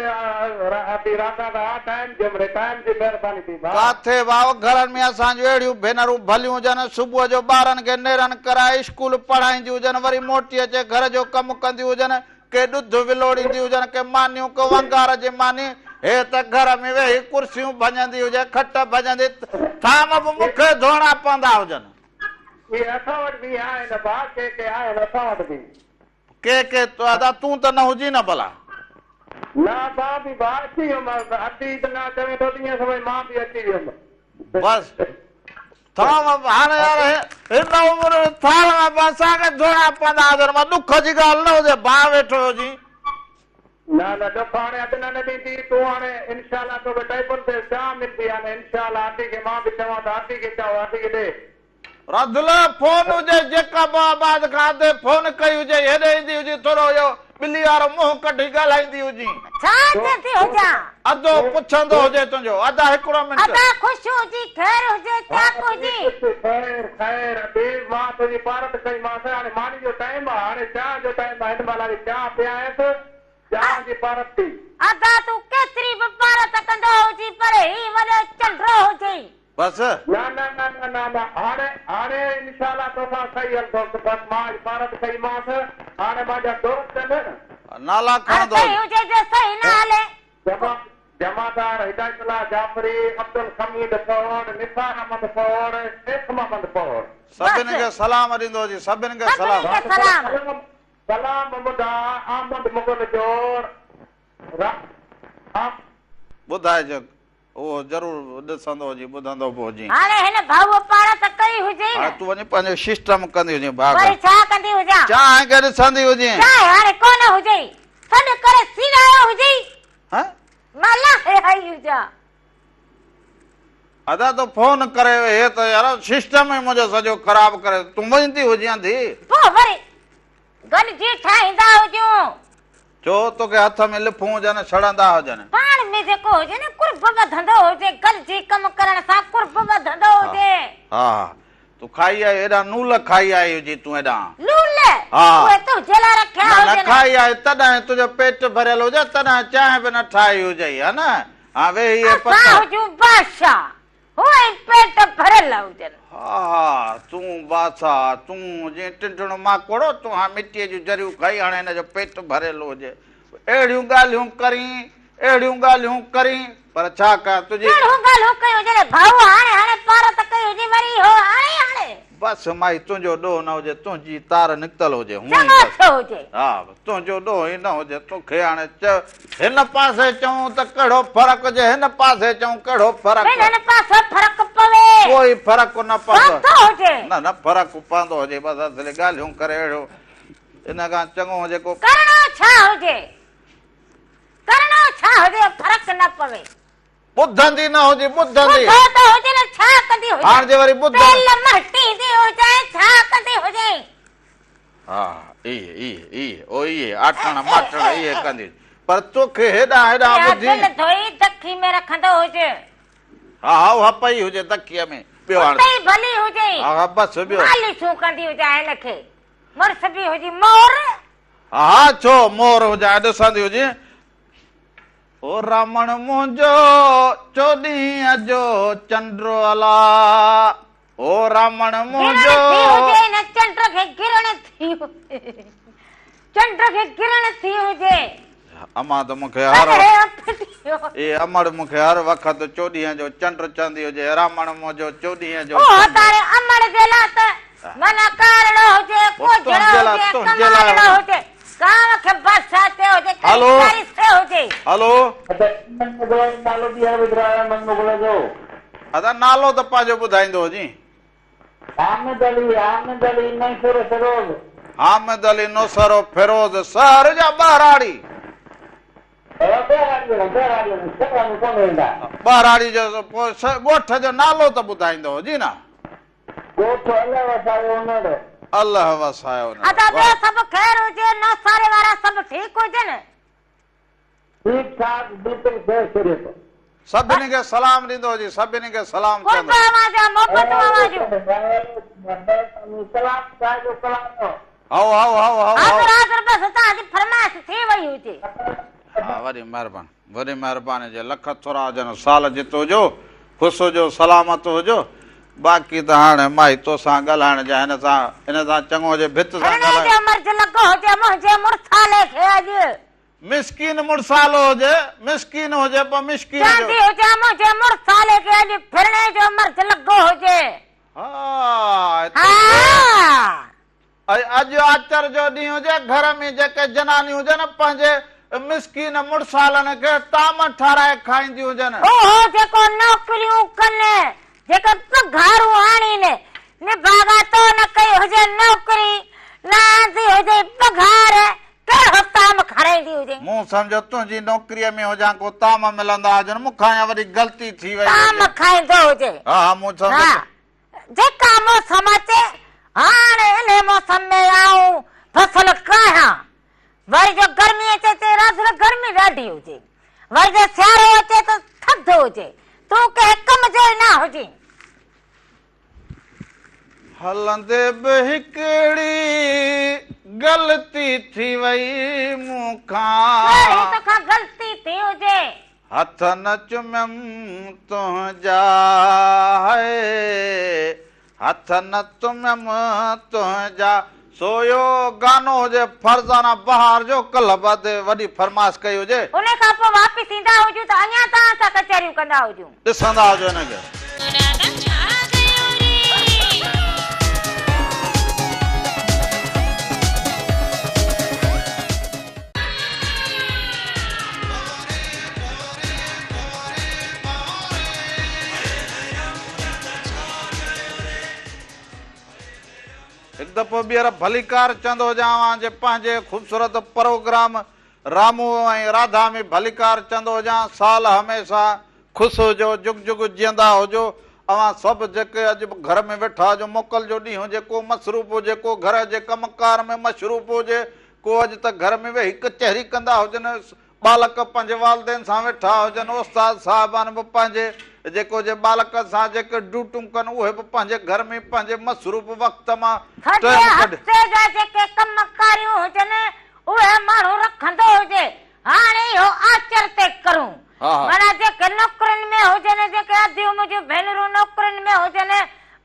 ادي راڌا ته ها ٽائيم جي مڙئي ٽائيم جي مهرباني ٿي ڀاء. ڪاٿي ڀاء گهرن ۾ اسان جون اهڙيون ڀينرون ڀليون هجن صبح جو ٻارن کي نيرن ڪرائي اسڪول پڙهائينديون هجن وري موٽي اچي گهر جو ڪم ڪنديون هجن ڪي ڏڌ ولوڙينديون هجن ڪي مانيون ڪي ونگار جي ماني هي ته گهر ۾ ويهي ڪرسيون ڀڃندي هجي کٽ ڀڃندي ٿانو به مون کي ڌوئڻا پوندا هجن. اهي اسان وٽ به آهن ڀاء ڪي ڪي آهن اسان وٽ به. ڪي ڪي ادا تون ته نه هجين نه ڀلا. نه مان به ڀاء اچي ويم ادي ته نه چوين ٿو ته ائين سمجهه مان به اچي ويم. بس ٿانو به هاڻي يار هن عمر ۾ ٿانو به اسان کي ڌوئڻا پوندا هجن مان ڏک جي ڳالهه نه هجي ڀاء ويٺو هجين. نه نه ڏک هاڻي اڌ نه نه ڏيندي تون هاڻي انشاء الله توکي ٽيبل تي چانهه ملندي هاڻي انشاء الله ادي کي مان به چوان ته ادي کي چئو ادي کي ڏي. رڌل فون هجي جيڪب آباد کان ادي فون ڪئي هجي هيڏي ايندي هجي ٿورو اهو ٻلي وارو منهن ڪڍي ڳالهائيندي هجين. ڇا چوندي هجان. ادو پڇندو هجي تنهنجو ادا هڪڙو منٽ. ادا خوش هجي خير هجي چاڪ هجي. خير خير ادي مان تنهنجي پارت ڪئي مانس هاڻي ماني جو ٽائيم آ هاڻي چانهه جو ٽائيم آ هن مهل هاڻي چانهه پيائينس چانهه جي پارت ٿي. ادا تون ڪيتري به پارت ڪندو هجين پر هي وڏو چنڊو هجئي. بس. نه نه نه نه نه نه هاڻي هاڻي انشاء الله توسان صحيح هلندس بس مان اڄ پارت ڪئي مانس هاڻي مانجا دوست آهن. نالا هاڻي کڻندو صحيح هجي. هجي جي صحيح نه هلي. جمع جمعدار هدايت الله جعفري، عبدالحميد پهوڙ، نثار احمد پهوڙ، شيخ محمد پهوڙ. سڀني بس. کي سلام ڏيندو هجي سڀني کي سڀني سلام. کي سلام. سلام ٻڌاء احمد مغل جو را. ٻڌائجو. اهو ضرور ڏسندو هجين، ٻڌندو به هجين. هاڻي هن ڀائوء پاڻ ته ڪئي هجئي نه. هاڻي تون وڃي پنهنجو سسٽم ڪندي هجين ڀاڳ. وري ڇا ڪندي هجان؟ چانهه کي ڏسندي هجين. چانهه هاڻي ڪونه هجئي. سڏ ڪري سيڙايو هجئي. هه؟ مان لاهي آئي هجان. ادا تو فون ڪري هي ته يار سسٽم ئي منهنجو سڄو خراب ڪري تون وڃندي هجين ڌي. پوء وري گڏجي ٺاهيندا هجون. ڇو توکي هٿ ۾ لڦون هجن سڙندا هجن. پاڻ ۾ جيڪو هجي نه قرب وڌندو هجي گڏجي ڪم ڪرڻ سان قرب وڌندو هجي. ها ها تون کائي آئي هيڏانهن نول کائي آئي هجين تون هيڏانهن. نول؟ ها. اهي تنهنجي لاء رکيا نه نه هجن. کائي آئي تڏهن تنهنجو پيٽ ڀريل هجي تڏهن چانهه به نه ٺاهي هجئي ها نه ها ويهي اهي اسان پٿر. هجون بادشاهه هونئن ئي پيٽ ڀريل هجن. ها ها تون بادشاهه تون هجين ٽنڊڻ ماڪوڙو تون ها مٽيء جون ذريون کائي هاڻي هن جو پيٽ ڀريل هجي اهڙيون ڳالهيون ڪرين اهڙيون ڳالهيون ڪرين پر ڇا ڪيان تنهنجي. ڪهڙيون ڳالهيون ڪيون جڏهن ڀائوء هاڻي هاڻي پارت ڪئي هجي وري اهو هاڻي هاڻي. بس مائي تنهنجو ڏوهه نه هجي تنهنجي تار نڪتل هجي هونئن چڱو ئي بس. ٿيو هجي. ها تنهنجو ڏوهه ئي نه هجي توکي هاڻي چئه هن پاسي چئون ته ڪهڙو فرق جي هن پاسي چئون ڪهڙو فرق. ٻنهن پاسي فرق پوي. ڪوئي فرق نه پوندو. پوندو هجي. نه نه فرق پوندو هجي بس اصلي ڳالهيون ڪري اهڙو ان کان چڱو هجي ڪو. ڪرڻو ڇا هجي. ڪرڻو ڇا هجي فرق نه پوي. ٻڌندي نه هجي ٻڌندي. ٻڌو ته هجي نه ڇا ڪندي هجي. هاڻ جي وري ٻڌ. تيل مهٽيندي هجانء ڇا ڪندي هجين. ها اهي اهي اهي او اهي آٽڻ ماٽڻ اهي ڪندي هجي پر توکي هيڏانهن هيڏانهن اها ٻڌي. دل ڌوئي دکي ۾ رکندو هج. ها ها اها پئي هجي دکيء ۾ ٻيو هاڻ. اتي ئي ڀلي هجئي. ها ها بس ٻيو. مالشون ڪندي هجانء هن کي. مڙس به هجي مور. ها ڇو مور هجانء ڏسندي هجين. او رامڻ منهنجو چوڏهينء جو چنڊ الا او رامڻ منهنجو. گرڻ ٿي هجي نه چنڊ کي گرڻ ٿي هجي چنڊ کي گرڻ ٿي هجي. امان ته مون کي هر اي امڙ مون کي هر وقت چوڏهينء جو چنڊ چوندي هجي رامڻ منهنجو چوڏهينء جو چنڊ. اهو تاري امڙ جي لاء ته معنيٰ ڪارڙو هجي، ڪوجهڙو هجي، ڪمارڙو هجي، ڪانء کي بادشاهه چيو هجي، ڪري ڪاري سي هجي. هلو. ادا من مغل جو نالو ٻيهر ٻڌرايو من مغل جو. ادا نالو ته پنهنجو ٻڌائيندو هجين. حامد علي حامد علي نوشهرو فيروز. حامد علي نوشهرو فيروز شهر يا ٻهراڙي؟ ٻهراڙي جو پوء ڳوٺ جو نالو ته ٻڌائيندو هجين نه. ڳوٺ الهه وسايو انڙ. الهه وسايو انڙ. ادا ٻيو سڀ خير هجي نوساري وارا سڀ ٺيڪ هجن. ٺيڪ ٺاڪ بلڪل خير خيريت. سڀني کي سلام ڏيندو هجي سڀني کي سلام قرب چوندو. اوهان جا محبتون اوهان جون. سلام صاحب سلام. هائو هائو هائو هائو هائو. حاضر حاضر بس توهان جي فرمائش ٿي وئي هجي. ها وڏي مهرباني. وڏي مهرباني جي لک ٿورا هجن سال جت هجو خوش هجو سلامت هجو باقي ته هاڻي مائي توسان ڳالهائڻ جا هن سان هن سان چڱو هجي ڀت سان هرڻي ڳالهائي. جو مرض لڳو هجي منهنجي مڙسالي کي اڄ. مسڪين مڙسالو هجي مسڪين هجي پوء مسڪين جو. چوندي هجان منهنجي مڙسالي کي اڄ ڦرڻي جو مرض لڳو هجي. ها هتي ها. ۽ اڄ آچر جو ڏينهن هجي، گهر ۾ جيڪي جنانيون هجن، پنهنجي مسڪين مڙسالن کي طعام ٺاراهي کائينديون هجن. اهو جيڪو نوڪريون ڪن، جيڪي پگهارون آڻين، نڀاڳا تو نه ڪئي هجي نوڪري، نه آندي هجئي پگهار، ڪهڙو طعام کارائيندي هجئين؟ مون سمجهيو تنهنجي نوڪريء ۾ هجان ڪو طعام ملندا هجن، مون کان اها وڏي غلطي ٿي وئي هجي. طعام کائيندو هجي. ها ها مون سمجهيو ته. ها جيڪا موسم اچي، هاڻ انهي موسم ۾ آئون فصل ڪاهيان. وري جو گرمي اچي ته راڌل گرمي ڏاڍي هجي. وري جو سيارو اچي ته ٿڌ هجي. تون ڪنهن ڪم جو ئي نه هجين. هلندي به هڪڙي غلطي ٿي وئي مون کان. ڪهڙي توکان غلطي ٿي هجي؟ هٿ نه چميم تنهنجا هاء هٿ نه چميم تنهنجا. سو اهو گانو هجي فرزانه بهار جو ڪلهه به ادي وڏي فرمائش ڪئي هجي. ان کان پوء واپس ايندا هجون ته اڃا توهان سان ڪچهريون ڪندا هجون. ڏسندا هجو هن کي. هڪ دفعو ٻيهر ڀليڪار چوندو هجان اوهان جي پنهنجي خوبصورت پروگرام رامو ۽ راڌا ۾ ڀليڪار چوندو هجان سال هميشه خوش هجو جگ جگ جيئندا هجو اوهان سڀ جيڪي اڄ گهر ۾ ويٺا هجو موڪل جو ڏينهن هجي ڪو مصروف هجي ڪو گهر جي ڪم ڪار ۾ مشروف هجي ڪو اڄ ته گهر ۾ ويهي ڪچهري ڪندا هجن ٻالڪ پنهنجي والدين سان ويٺا هجن، استاد صاحبان به پنهنجي جيڪو جي ٻالڪن سان جيڪي ڊيوٽيون ڪن اهي به پنهنجي گهر ۾ پنهنجي مصروف وقت مان سڄي ٽائيم ڪڍي. هفتي جا جيڪي ڪم ڪاريون هجن اهي ماڻهو رکندو هجي، هاڻي اهو آچر تي ڪرون. معنيٰ جيڪي نوڪرين ۾ هجن، جيڪي اديون منهنجون ڀينرون نوڪرين ۾ هجن،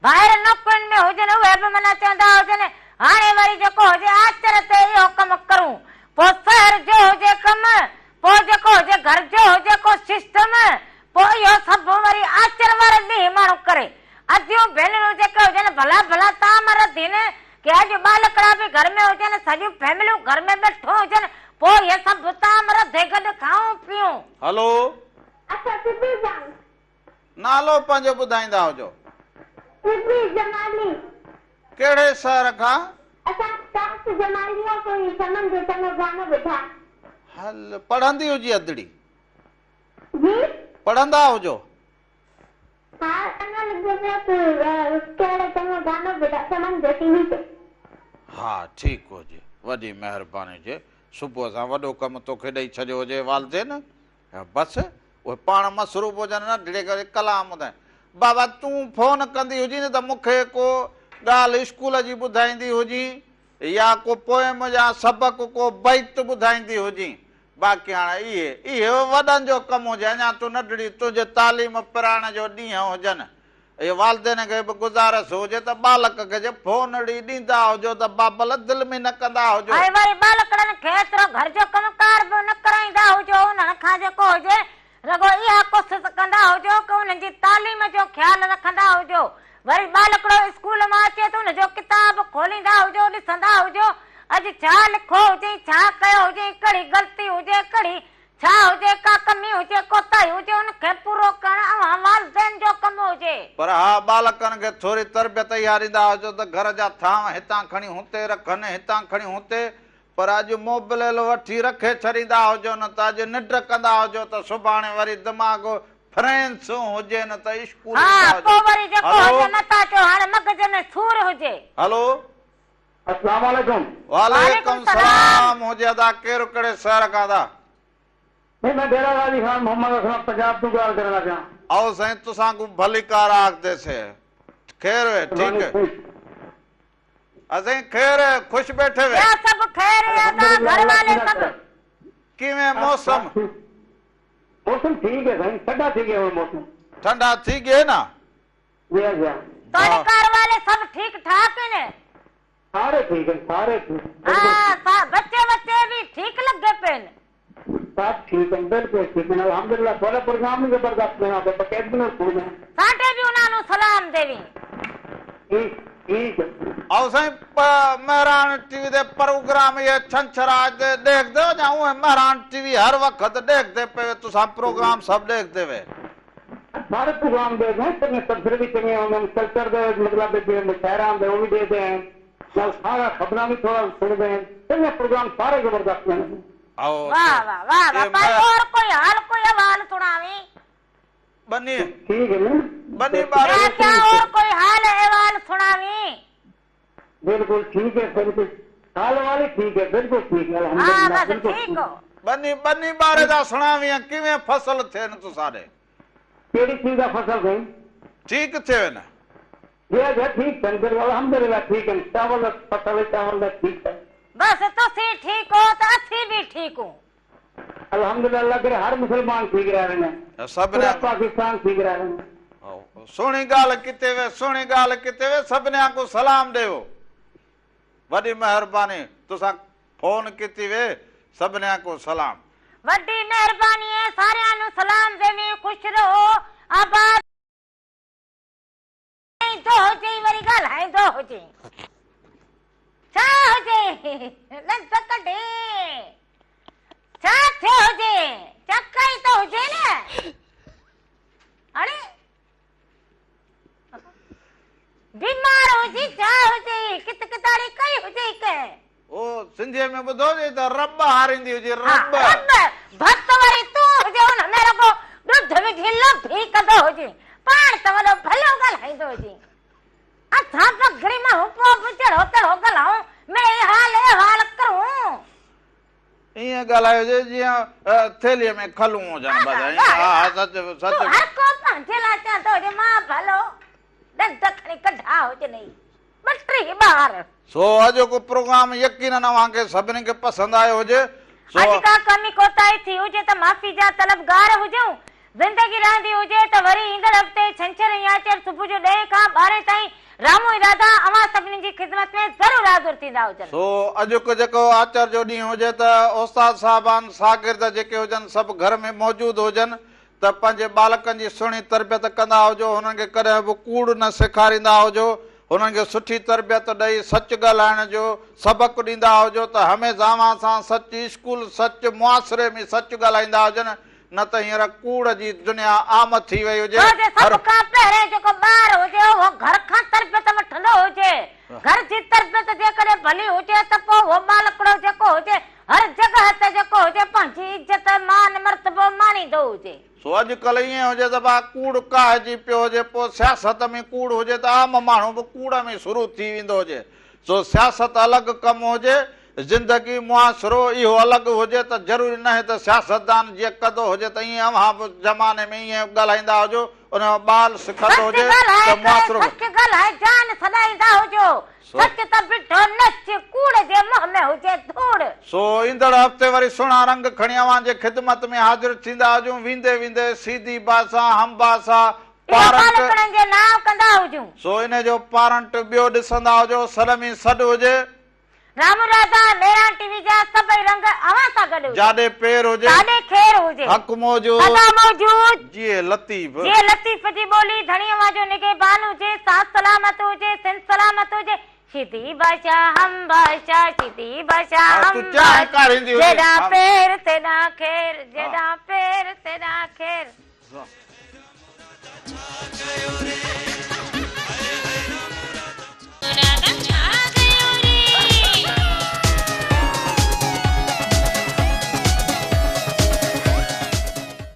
ڀائر نوڪرين ۾ هجن اهي به معنيٰ چوندا هجن هاڻي وري جيڪو هجي آچر تي اهو ڪم ڪرون. پوء شهر جو هجي ڪم، پوء جيڪو هجي گهر جو هجي ڪو سسٽم، پوء اهو سڀ وري آچر واري ڏينهن ماڻهو ڪري. اديون ڀينرون جيڪي هجن ڀلا ڀلا طعام رڌين، ڪي اڄ ٻالڪڙا به گهر ۾ هجن، سڄيون فيمليون گهر ۾ ويٺون هجن، پوء اهي سڀ طعام رڌي گڏ کائون پيئون. هلو. اسان سبي جان. نالو پنهنجو ٻڌائيندا هجو. سبي جمالي. ڪهڙي شهر کان؟ اسان ٽانڪ جماليء ڪو هي سمن جو چڱو گانو ٻڌا. هل پڙهندي هجي ادڙي. جي. پڙهندا هجو. ها چڱو لڳو پيو ته ڪهڙو چڱو گانو ٻڌا سمن جو ٽي وي تي. ها ٺيڪ هجي وڏي مهرباني هجي صبح سان وڏو ڪم توکي ڏئي ڇڏيو هجي والدين بس اهي پاڻ مصروف هجن ننڍڙي کي ڪلام ٻڌائين. بابا تون فون ڪندي هجين نه ته مون کي ڪو ڳالهه اسڪول جي ٻڌائيندي هجين يا ڪو پوئم يا سبق ڪو بيت ٻڌائيندي هجين. باقي هاڻ اهي اهي وڏن جو ڪم هجي اڃا تون ننڍڙي تنهنجي تعليم پرائڻ جو ڏينهن هجن. اهي والدين کي به گذارش هجي ته ٻالڪ کي جي فون ڙي ڏيندا هجو ته بابل دل ۾ نه ڪندا هجو. ۽ وري ٻالڪڙن کي ايترو گهر جو ڪم ڪار به نه ڪرائيندا هجو انهن کان جيڪو هجي رڳو اها ڪوشش ڪندا هجو ڪه انهن جي تعليم جو خيال رکندا هجو وري ٻالڪڙو اسڪول مان اچي ته ان جو ڪتاب کوليندا هجو ڏسندا هجو اڄ ڇا لکو هجئين ڇا ڪيو هجئين ڪهڙي غلطي هجي ڪهڙي ڇا هجي، ڪا ڪمي هجي، ڪوتاهي هجي، ان کي پورو ڪرڻ اوهان والدين جو ڪم هجي. پر ها ٻالڪن کي ٿوري تربيت اها ڏيندا هجو ته گهر جا ٿانو هتان کڻي هتي رکن، هتان کڻي هتي، پر اڄ موبليل وٺي رکي ڇڏيندا هجو نه ته اڄ ننڊ ڪندا هجو ته سڀاڻي وري دماغ فرينس هجي نه ته اسڪول ها ايندا هجو. پوء وري جيڪو هلو. هجي متان چئو هاڻي مغز ۾ سور هجي. هلو. اسلام عليڪم. وعليڪم سلام هجي ادا ڪير ڪهڙي شهر کان ادا. سائين مان ڊيرا غازي خان محمد اسلم پنجاب تون ڳالهه ڪرڻ پيا. او سائين تسان ڪو ڀليڪار آکدي سي خير وي ٺيڪ اسين خير خوش بيٺي وي. ٻيا سڀ خير وي ادا گهر والي سڀ. ڪيوين موسم. موسم ٺيڪ هي سائين ٺنڊا ٿي گيا هن موسم. ٺنڊا ٿي گئي نا. جي جي. تهاڏي گهر والي سڀ ٺيڪ ٺاڪ هن؟ ساري ٺيڪ هن ساري ٺيڪ. ها بچي وچي به ٺيڪ لڳي پين؟ سڀ ٺيڪ هن بلڪل ٺيڪ هن الحمدلله تهاڏا پروگرام به زبردست هن آپي باقاعدگي نال سڻدي هان. ساڊي به انهان نون سلام ديوين. ٺيڪ ٺيڪ. او سائين مهراڻ ٽي وي تي پروگرام اهي ڇنڇر آج تي ڏيکدي يا اونهي مهراڻ ٽي وي هر وقت ڏيکدي پوي تسان پروگرام سڀ ڏيکدي وي. ساري پروگرام ڏيکدي ہیں چڱي تبصري به چڱي هوندي آهن ڪلچر the مطلب جيئن مشاعرا هوندي اهو به ڏيکدي ہیں نال سارا خبران به ٿورا سڻدي ہیں چڱا پروگرام ساري زبردست آهن. او واه واه واه واه ڀائي اور ڪوئي حال ڪوئي احوال سڻاوين. ٻني ٺيڪ هي نه ٻني ٻاري ٻيا ڪيا اور ڪوئي حال احوال سڻاوين. بلڪل ٺيڪ هي بلڪل حال احوال ٺيڪ هي بلڪل ٺيڪ هي ها الحمدلله بس بلڪل ٺيڪ هو. ٻني ٻني ٻاري دا سڻاوين ڪيوين فصل ٿين تساڏي. ڪهڙي چيز دا فصل سائين. ٺيڪ ٿيو نه. جي جي ٺيڪ ٿين بلڪل الحمدلله ٺيڪ هن چاول دا فصل هي چاول دا ٺيڪ هي. بس تسين ٺيڪ هو ته اسين به ٺيڪ هون. الحمدلله الله ڪري هر مسلمان ٺيڪ رهي وڃي سڀني پورا پاڪستان ٺيڪ رهي وڃي. سهڻي ڳالهه ڪتي وي سهڻي ڳالهه ڪتي وي سڀني کان سلام ڏيو وڏي مهرباني تسان فون ڪتي وي سڀني کان سلام. وڏي مهرباني اي ساريان نو سلام ديوين خوش رهو آباد. ايندو هجي وري ڳالهائيندو هجي ڇا هجي لنڌ ڪڍي ڇا ٿيو هجي چڪ ئي ته هجي نه اڙي بيمار هجي ڇا هجي، ڪت ڪتاڙي ڪئي هجي ڪنهن. او سنڌيء ۾ ٻڌو هجي ته رٻ هاريندي هجي، رٻ. رٻ، ڀت وري تون هجي ان ۾ رڳو ڏڌ وجهي لڀي ڪندو هجين، پاڻ ته وڏو ڀلو ڳالهائيندو هجين. اسان بگڙي ماڻهو پوء به جهڙو تهڙو ڳالهائون، مڙئي حال احوال ڪرون. ائين ڳالهايو هجي جيئن ٿيلهيء ۾ کلون هجن بس ائين. ها ها سچ سچ. تون هر ڪو پنهنجي لاء چوندو هجي مان ڀلو، ڏند کڻي ڪڍيا هجنئي. ٻه ٽي ٻار. سو اڄوڪو پروگرام يقينن اوهان کي سڀني کي پسند آيو هجي. سو. اڄ ڪا ڪمي ڪوتاهي ٿي هجي ته معافي جا طلبگار هجون. زندگي رهندي هجي ته وري ايندڙ هفتي ڇنڇر ۽ آچر صبح جو ڏهين کان ٻارهين تائين رامو ۽ راڌا اوهان سڀني جي خدمت ۾ ضرور حاضر ٿيندا هجن. سو اڄوڪو جيڪو آچر جو ڏينهن هجي ته استاد صاحبان شاگرد جيڪي هجن سڀ گهر ۾ موجود هجن ته پنهنجي ٻالڪن جي سهڻي تربيت ڪندا هجو، هنن کي ڪڏهن به ڪوڙ نه سيکاريندا هجو، هنن کي سٺي تربيت ڏئي سچ ڳالهائڻ جو سبق ڏيندا هجو ته هميشه اوهان سان سچ، اسڪول سچ، معاشري ۾ سچ ڳالهائيندا هجن، نه ته هينئر ڪوڙ جي دنيا عام ٿي وئي هجي. ڇو جو سڀ کان پهرين جيڪو ٻار هجي اهو گهر کان تربيت وٺندو هجي، گهر جي تربيت جيڪڏهن ڀلي هجي ته پوء اهو ٻالڪڙو جيڪو هجي هر جڳهه تي جيڪو هجي پنهنجي عزت، مان، مرتبو ماڻيندو هجي. سو اڄ ڪلهه ائين هجي ته ڀا ڪوڙ ڪاهجي پيو هجي پوء سياست ۾ ڪوڙ هجي ته عام ماڻهو به ڪوڙ ۾ شروع ٿي ويندو هجي. سو سياست الڳ ڪم هجي، زندگي، معاشرو اهو الڳ هجي ته ضروري ناهي ته سياستدان جيئن ڪندو هجي ته ائين اوهان به زماني ۾ ائين ڳالهائيندا هجو، ان جو ٻال سکندو سچ هجي ڳالهائي ته ڪري معاشرو به. سچ ڳالهائي جان سڏائيندا هجو. سچ ته بيٺو نچ، ڪوڙ جي منهن ۾ هجي ڌوڙ. سو ايندڙ هفتي وري سهڻا رنگ کڻي اوهان جي خدمت ۾ حاضر ٿيندا هجون. ويندي ويندي سيدي باسا هم باسا اهو پارنٽ. ٻالڪڻن جي نانء ڪندا هجون. سو انهي جو پارنٽ ٻيو ڏسندا هجو. سلمي سڏ هجي. رامو راڌا مهراڻ ٽي وي جا سڀئي رنگ اوهان سان گڏ هجن. جاڏي پير هجي. تاڏي خير هجي. حق موجود. سدا موجود. جيئي لطيف. جيئي لطيف جي ٻولي ڌڻي اوهان جو نگهبان هجي ساٿ سلامت هجي سنڌ سلامت هجي شيدي بادشاهه هم بادشاهه شيدي بادشاهه ها هم تون چانهه بادشاهه ڪاڙهيندي هجين. جيڏانهن پير تيڏانهن خير جيڏانهن پير تيڏانهن خير.